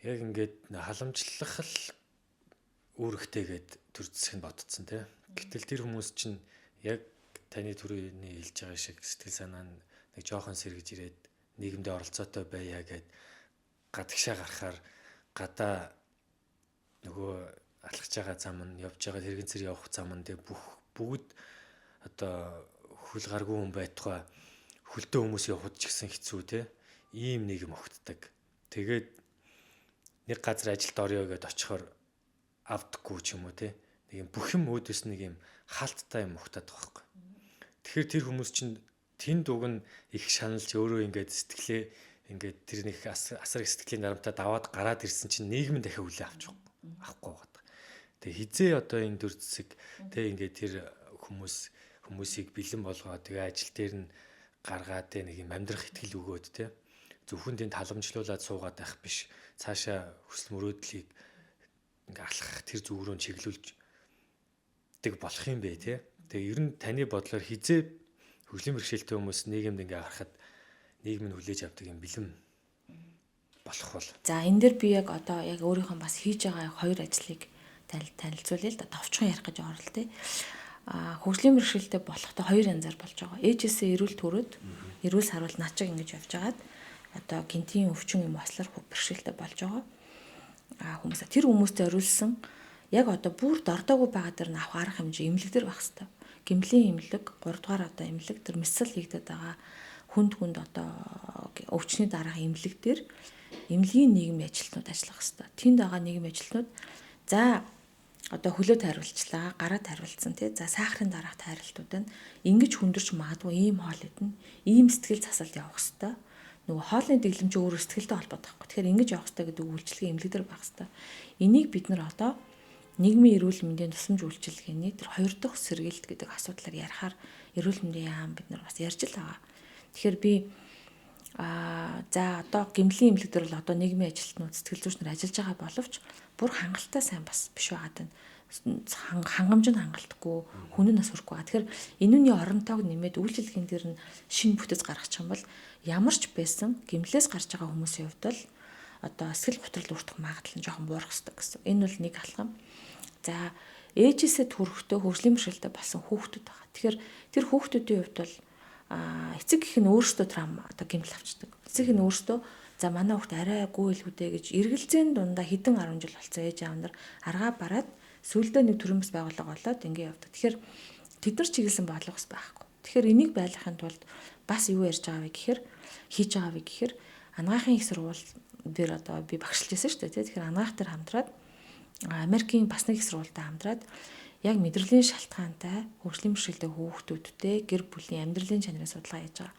Speaker 1: Яг ингээд халамжлах л үүрэгтэйгээд төр зэсэг нь бодцсон тий. Гэтэл тэр хүмүүс чинь яг таны түрүүний хэлж байгаа шиг сэтгэл санаа нь нэг жоохон сэргэж ирээд нийгэмдээ оролцоотой байя гэд гадагшаа гарахаар гадаа нөгөө алхаж байгаа зам нь явж байгаа тэрэгэн цэр явах зам нь тэг бүх бүгд одоо хөл гаргүй хүн байтугай хөлтөө хүмүүс явхад ч гэсэн хэцүү те ийм нийгэм огтдаг. Тэгээд нэг газар ажилд орё гэдээ очихоор авдаггүй ч юм уу те нэг юм бүх юм өөдөөс нэг юм хаалттай юм ухтаад байгаа байхгүй. Тэгэхээр тэр хүмүүс чинь тэнд уг нь их шаналж өөрөө ингээд сэтгэлээ ингээд тэр нэг асар их сэтгэлийн дарамтаа даваад гараад ирсэн чинь нийгэм нь дахиад хүлээ авч авахгүй байгаа. Тэгээ хизээ одоо энэ төр зэсэг тэг ингээд тэр хүмүүсийг бэлэн болгоо тэгээ ажил дээр нь гаргаад тэг нэг юм амьдрах ихтгэл өгөөд те зөвхөн тэнд халамжлуулад суугаад байх биш цаашаа хүсэл мөрөөдлийг ингээ алхах тэр зүг рүү чиглүүлж дэг болох юм бэ те. Тэгээ ер нь таны бодлоор хизээ хөгжлийн бэрхшээлтэй хүмүүс нийгэмд ингээ харахад нийгэм нь хүлээж авдаг юм бэлэн болох бол.
Speaker 2: За энэ дэр би яг одоо яг өөрийнхөө бас хийж байгаа хоёр ажлыг танилцуулъя л да. Товчхон ярих гэж орол те. А хөгжлийн бэрхшээлтэй болохтой хоёр янзаар болж байгаа. Ээжээсээ эрүүл төрөөд эрүүл саруул над чиг ингэж явж байгаад одоо гинтийн өвчин юм ослоор бэрхшээлтэй болж байгаа. А хүмүүс тэр хүмүүстээ зориулсан яг одоо бүр дордоогүй байгаа дэр нь авах арга хэмжээ эмнэлэг дээр байх хэвээр. Гэмлийн эмнэлэг 3 дугаар одоо эмнэлэг тэр мэсэл хийгдэт байгаа хүнд хүнд одоо өвчний дараах эмнэлэг дээр эмнэлгийн нийгмийн ажилтнууд ажиллах хэвээр. Тэнд байгаа нийгмийн ажилтнууд за одоо хөлөө тайруулчлаа, гараа тайруулсан тий. За сахарын дараах тайралтууд нь ингэж хүндэрч магадгүй ийм хоол идэнэ, ийм сэтгэл засалд явах хэвээр. Нөгөө хоолны дэглэмж өөрөө сэтгэлтэй холбоотой байхгүй. Тэгэхээр ингэж явах хэвээр гэдэг үйлчилгээ эмнэлэг дээр байх хэвээр. Энийг бид нар одоо нийгмийн эрүүл мэндийн тусламж үйлчилгээний тэр хоёр дахь сэргийлт гэдэг асуудлаар ярихаар эрүүл мэндийн яам бид нар бас ярьж л байгаа. Тэгэхээр би за одоо гэмлийн эмнэлэг дээр бол одоо нийгмийн ажилтнууд сэтгэл зүйч нар ажиллаж байгаа боловч бүр хангалттай сайн бас биш байгаад байна. Хангамж нь хангалтгүй, хүн нь бас хүрэхгүй байгаа. Тэгэхээр энүүний оронтойг нэмээд үйлчилгээний дээр нь шинэ бүтэц гаргачих юм бол ямар ч байсан гэмлээс гарч байгаа хүмүүсийн хувьд бол одоо сэтгэл готрол өртөх магадлал нь жоохон буурах хэрэгтэй гэсэн. Энэ бол нэг алхам. За ээжээсээ төрөхдөө хөгжлийн бэрхшээлтэй болсон хүүхдүүд байгаа. Тэгэхээр тэр хүүхдүүдийн хувьд бол эцэг гэх нь өөрөөсөө травма одоо гэмтэл авчдаг. Эцэг нь өөрөөсөө за манай хүүхд арай гүйлгүүдээ гэж эргэлзээний дундаа хэдэн 10 жил болсон ээж аав нар аргаа бараад сүүлдээ нэг төрийн бас байгууллага болоод ингэ явдаг. Тэгэхээр тэд нар чиглэсэн бодлого бас байхгүй. Тэгэхээр энийг байлгахын тулд бас юу ярьж байгаа вэ гэхээр хийж байгаа вэ гэхээр анагаахын их сургууль дээр одоо би багшилж байсан шүү дээ. Тэгэхээр анагаах дээр хамтраад Америкийн бас нэг их сургуультай хамтраад яг мэдрэлийн шалтгаантай хөгжлийн бэрхшээлтэй хүүхдүүдтэй гэр бүлийн амьдралын чанарын судалгаа хийж байгаа.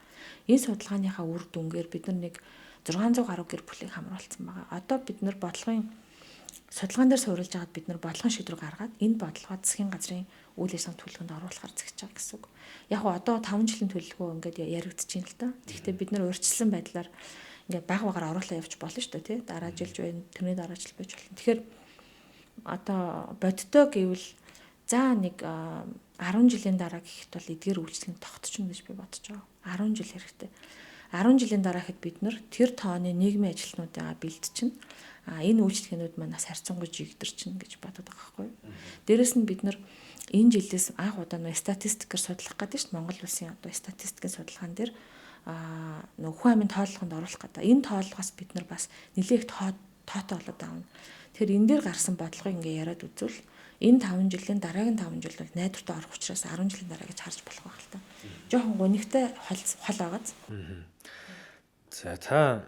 Speaker 2: Энэ судалгааныхаа үр дүнгээр бид нар нэг 600 гаруй гэр бүлийг хамруулсан байгаа. Одоо бид нар бодлогын судалгаан дээр суурилж байгаад бид нар бодлогын шийдвэр гаргаад энэ бодлогоо засгийн газрын үйл ажиллагааны төлөвлөгөөнд оруулахар зэгж байгаа гэсэн үг. Яг гоо одоо 5 жилийн төлөвлөгөө ингээд яригдчихээн л да. Тэгэхдээ бид нар урьдчилсан байдлаар ингээд баг багаар оруулаа явж болно шүү дээ, тий. Дараа жилж байна, тэрний дараа жил байж болно. Тэгэхээр одоо бодиттой гэвэл за нэг 10 жилийн дараа гэхэд бол эдгээр үйлчлэг нь тогтчихно гэж би бодож байгаа. 10 жил хэрэгтэй. 10 жилийн дараа хэд бид нар тэр тооны нийгмийн ажилтнуудыгаа бэлтчихнэ. А энэ үйлчлэгнүүд маань бас харьцангуй жигдэрчнэ гэж бодод байгаа байхгүй юу. Дээрэс нь бид нар энэ жилээс анх удаа нөө статистикээр судлах гэдэг шүү дээ. Монгол улсын одоо статистикийн судалгаан дээр нөө хүн амын тооллогонд оруулах гэдэг. Энэ тооллогоос бид нар бас нэлээх тоотой болоод аавна. Тэгэхээр энэ дээр гарсан бодлогыг ингээ яриад үзвэл энэ 5 жилийн дараагийн 5 жил бол найдвартай орох учраас 10 жилийн дараа гэж харж болох байх л та. Жохон гунигтай хол байгааз.
Speaker 1: За та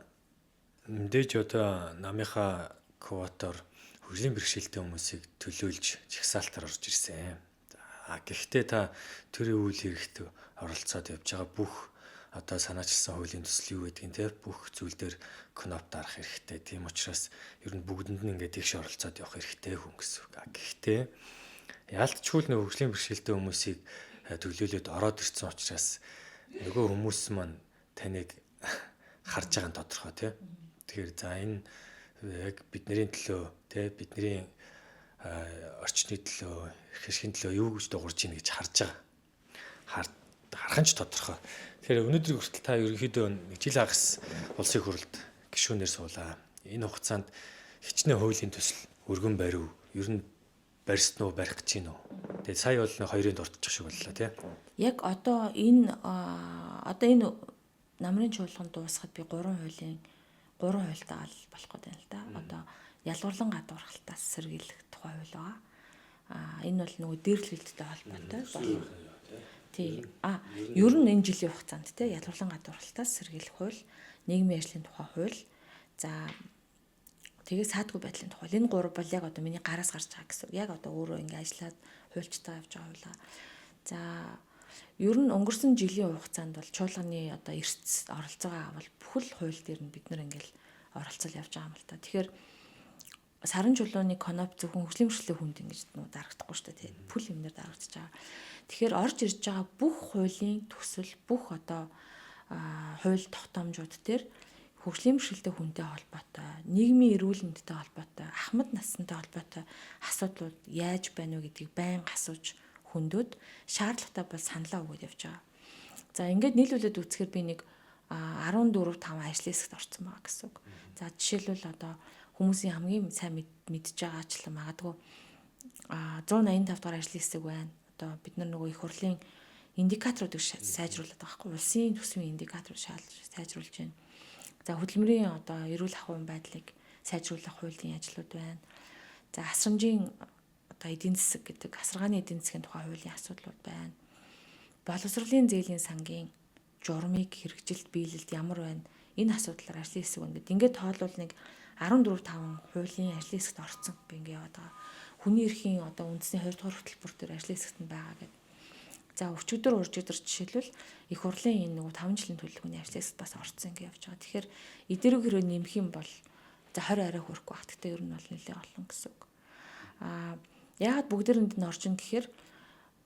Speaker 1: мэдээж одоо намынхаа квотоор хөгжлийн бэрхшээлтэй хүмүүсийг төлөөлж жагсаалтаар орж ирсэн. За гэхдээ та төрийн үйл хэрэгт оролцоод явж байгаа бүх одоо санаачилсан хуулийн төсөл юу гэдгийг те бүх зүйл дээр кноп дарах хэрэгтэй. Тийм учраас ер нь бүгдэнд нь ингээд тэгш оролцоод явах хэрэгтэй хүн гэсэн үг. Гэхдээ яалтчгүй л нөх хөгжлийн бэрхшээлтэй хүмүүсийг төлөөлөөд ороод ирсэн учраас нөгөө хүмүүс маань таныг харж байгаа нь тодорхой тий. Тэгэхээр за энэ яг бидний төлөө тий бидний орчны төлөө эрх ашигын төлөө юу гэж дуурж ийн гэж харж байгаа. Харах нь ч тодорхой. Тэгэхээр өнөөдрийг хүртэл та ерөнхийдөө нэг жил хагас улсын хурлд гишүүнээр суулаа. Энэ хугацаанд хичнээн хуулийн төсөл өргөн барив. Ер нь барьсан уу, барих гэж байна уу? Тэгээд сая бол нэг хоёрын дуртчих шиг боллоо тий.
Speaker 2: Яг одоо энэ намрын чуулган дуусахад би 3 хуулийн 3 хуультай ал болох гэдэг юм л да. Одоо ялгуурлан гадуурхалтаас сэргийлэх тухай хууль байгаа. Энэ бол нөгөө дээрлэлттэй холбоотой. Тий. Ер нь энэ жилийн хугацаанд те ялгуурлан гадуурхалтаас сэргийлэх хууль, нийгмийн ажлын тухай хууль, за тэгээ саадгүй байдлын тухай. Энэ гурав бол яг одоо миний гараас гарч байгаа гэсэн. Яг одоо өөрөө ингэ ажиллаад хуульчтайгаа явж байгаа хуулаа. За ер нь өнгөрсөн жилийн хугацаанд бол чуулганы одоо эрс оролцоогоо авал бүхэл хууль дээр нь бид нар ингээл оролцол явж байгаа юм л та. Тэгэхээр саран чулууны коноп зөвхөн хөгжлийн бэрхшээлтэй хүнд ингэж нүү дарагдахгүй шүү дээ. Бүхэл юмнэр дарагдаж байгаа. Тэгэхээр орж ирж байгаа бүх хуулийн төсөл, бүх одоо хууль тогтоомжууд дээр хөгжлийн бэрхшээлтэй хүнтэй холбоотой, нийгмийн эрүүл мэндтэй холбоотой, ахмад насантай холбоотой асуудлууд яаж байна вэ гэдгийг байнга асууж хөндөд шаардлагатай бол саналаа өгөөд явж байгаа. За ингээд нийлүүлээд үзэхээр би нэг 14 5 ажлын хэсэгт орсон байгаа гэсэн үг. За жишээлбэл одоо хүмүүсийн хамгийн сайн мэдж байгаачлан магадгүй 185 дугаар ажлын хэсэг байна. Одоо бид нар нөгөө их хурлын индикаторуудыг сайжруулад байгаа байхгүй. Улсын төсвийн индикаторууд сайжруулж байна. За хөдөлмөрийн одоо эрүүл ахуйн байдлыг сайжруулах хуулийн ажлууд байна. За асрамжийн одоо эдийн засаг гэдэг асаргааны эдийн засгийн тухай хуулийн асуудлууд байна. Боловсролын зээлийн сангийн журмыг хэрэгжилт биелэлд ямар байна? Энэ асуудлаар ажлын хэсэг байна гэдэг. Ингээд тоолвол нэг 14 5 хуулийн ажлын хэсэгт орцсон би ингэ яваад байгаа. Хүний эрхийн одоо үндэсний 2 дугаар хөтөлбөр дээр ажлын хэсэгт нь байгаа гэдэг. За өчигдөр уржигдөр жишээлбэл их хурлын энэ нөгөө 5 жилийн төлөвлөгөөний ажлын хэсэгт бас орцсон ингэ явж байгаа. Тэгэхээр эдгээрийг хэрвээ нэмэх юм бол за 20 арай хүрэхгүй байх. Гэхдээ ер нь бол нэлээд олон гэсэн үг. Яагаад бүгдээрэнд нь орж ин гэхээр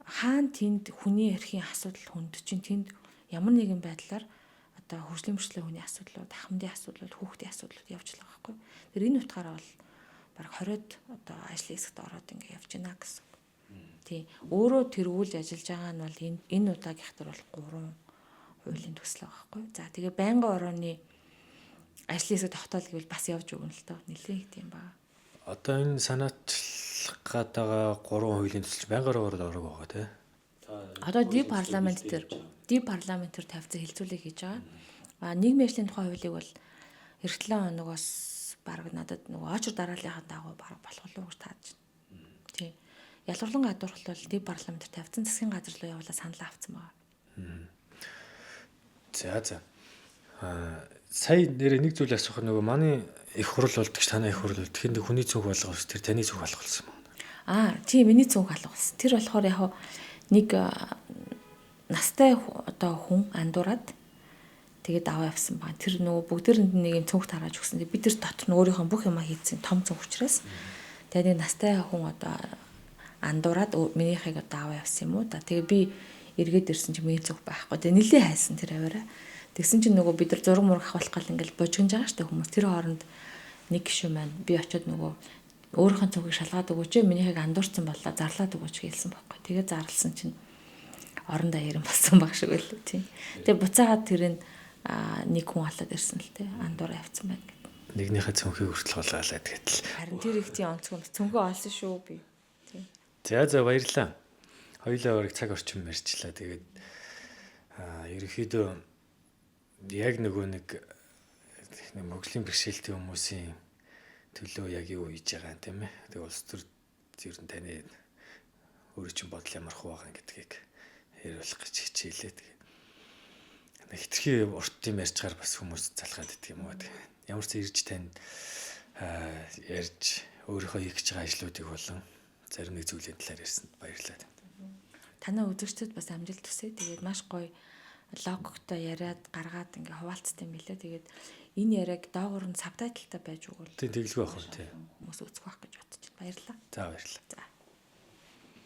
Speaker 2: хаан тэнд хүний эрхийн асуудал хүнд чинь тэнд ямар нэгэн байдлаар одоо хөгжлийн бэрхшээлтэй хүний асуудлууд, ахмадын асуудлууд, хүүхдийн асуудлууд явж байгаа байхгүй. Тэр энэ утгаараа бол бараг 20-од одоо ажлын хэсэгт ороод ингэ явж байна гэсэн үг. Тий. Өөрөө тэргүүлж ажиллаж байгаа нь бол энэ удаагийнх төр бол 3 хуулийн төсөл байгаа байхгүй. За тэгээ байнгын орооны ажлын хэсэг тогтоол гэвэл бас явж өгнө л доо. Нилээн хэт юм ба.
Speaker 1: Одоо энэ санаачлах гээд байгаа 3 хуулийн төсөл байнгын ороогоор ороог байгаа тий.
Speaker 2: Одоо ди парламент дээр тавьсан хилцүүлэг хийж байгаа. Нийгмийн ажлын тухай хуулийг бол эх 7 хоногоос бараг надад нөгөө очр дарааллынхаа дагуу бараг болох уу гэж тааж байна. Тий. Ялгуурлан гадуурхал бол ди парламент дээр тавьсан засгийн газар руу явуулаа санал авсан байгаа.
Speaker 1: За. Сая нэрээ нэг зүйл асуух нөгөө манай их хурл болдог танай их хурл болдог. Тэнд хүний цүнх болгоос тэр таны цүнх алгуулсан байна.
Speaker 2: Тийм миний цүнх алгуулсан. Тэр болохоор яг нэг настай одоо хүн андуураад тэгээд аваа явсан байна. Тэр нөгөө бүгдээрэнд нэг юм цүнх тарааж өгсөн. Бид тэр дотор нь өөрийнхөө бүх юмаа хийцэн том цүнх учраас тэгээд нэг настай хүн одоо андуураад минийхийг одоо аваа явсан юм уу да. Тэгээ би эргээд ирсэн чинь миний цүнх байхгүй. Тэгээ нилээ хайсан тэр аваараа. Тэгсэн чинь нөгөө бид нар зураг мураг авах гал ингээл божигнж байгаа штэ хүмүүс. Тэр хооронд нэг гишүүн маань би очиод нөгөө өөрийнхөө цүнхийг шалгаад өгөөч, минийхийг андуурсан боллоо, зарлаад өгөөч гэлсэн байхгүй. Тэгээ зарлсан чинь орон даяар болсон баг шиг байлаа тийм. Тэгээ буцаагаад тэр нь нэг хүн алаад ирсэн л те, андуураа явцсан байна гэдэг.
Speaker 1: Нэгнийхээ цүнхийг хүртэл хулгайлаад гэтэл.
Speaker 2: Харин тэр их тийм онцгой цүнхөө олсон шүү би. Тийм.
Speaker 1: За за баярлалаа. Хоёулаа бараг цаг орчим ярьчлаа. Тэгээд ерөнхийдөө яг нөгөө нэг Монголын бэрхшээлтэй хүмүүсийн төлөө яг юу хийж байгаа юм тийм ээ. Тэгээ улс төр ер нь таны өөрөө чинь бодол ямар хуу байгаа гэдгийг яриулах гэж хичээлээ. Тэгээ хитрхи урт юм ярьчгаар бас хүмүүс залхаад идэх юм уу. Ямар ч ирж танд ярьж өөрийнхөө хийх гэж байгаа ажлуудыг болон зарим нэг зүйлийн талаар ярьсанд баярлалаа.
Speaker 2: Танай үзэгчдэд бас амжилт хүсье. Тэгээд маш гоё логиктой яриад гаргаад ингээ хуваалцсан юм билээ. Тэгээд энэ яриаг доогуур нь subtitle тай байж өгвөл.
Speaker 1: Тийм, тэгэлгүй байх уу тий.
Speaker 2: Хүмүүс үзэх байх гэж бодож байна. Баярлалаа.
Speaker 1: За баярлалаа.
Speaker 2: За.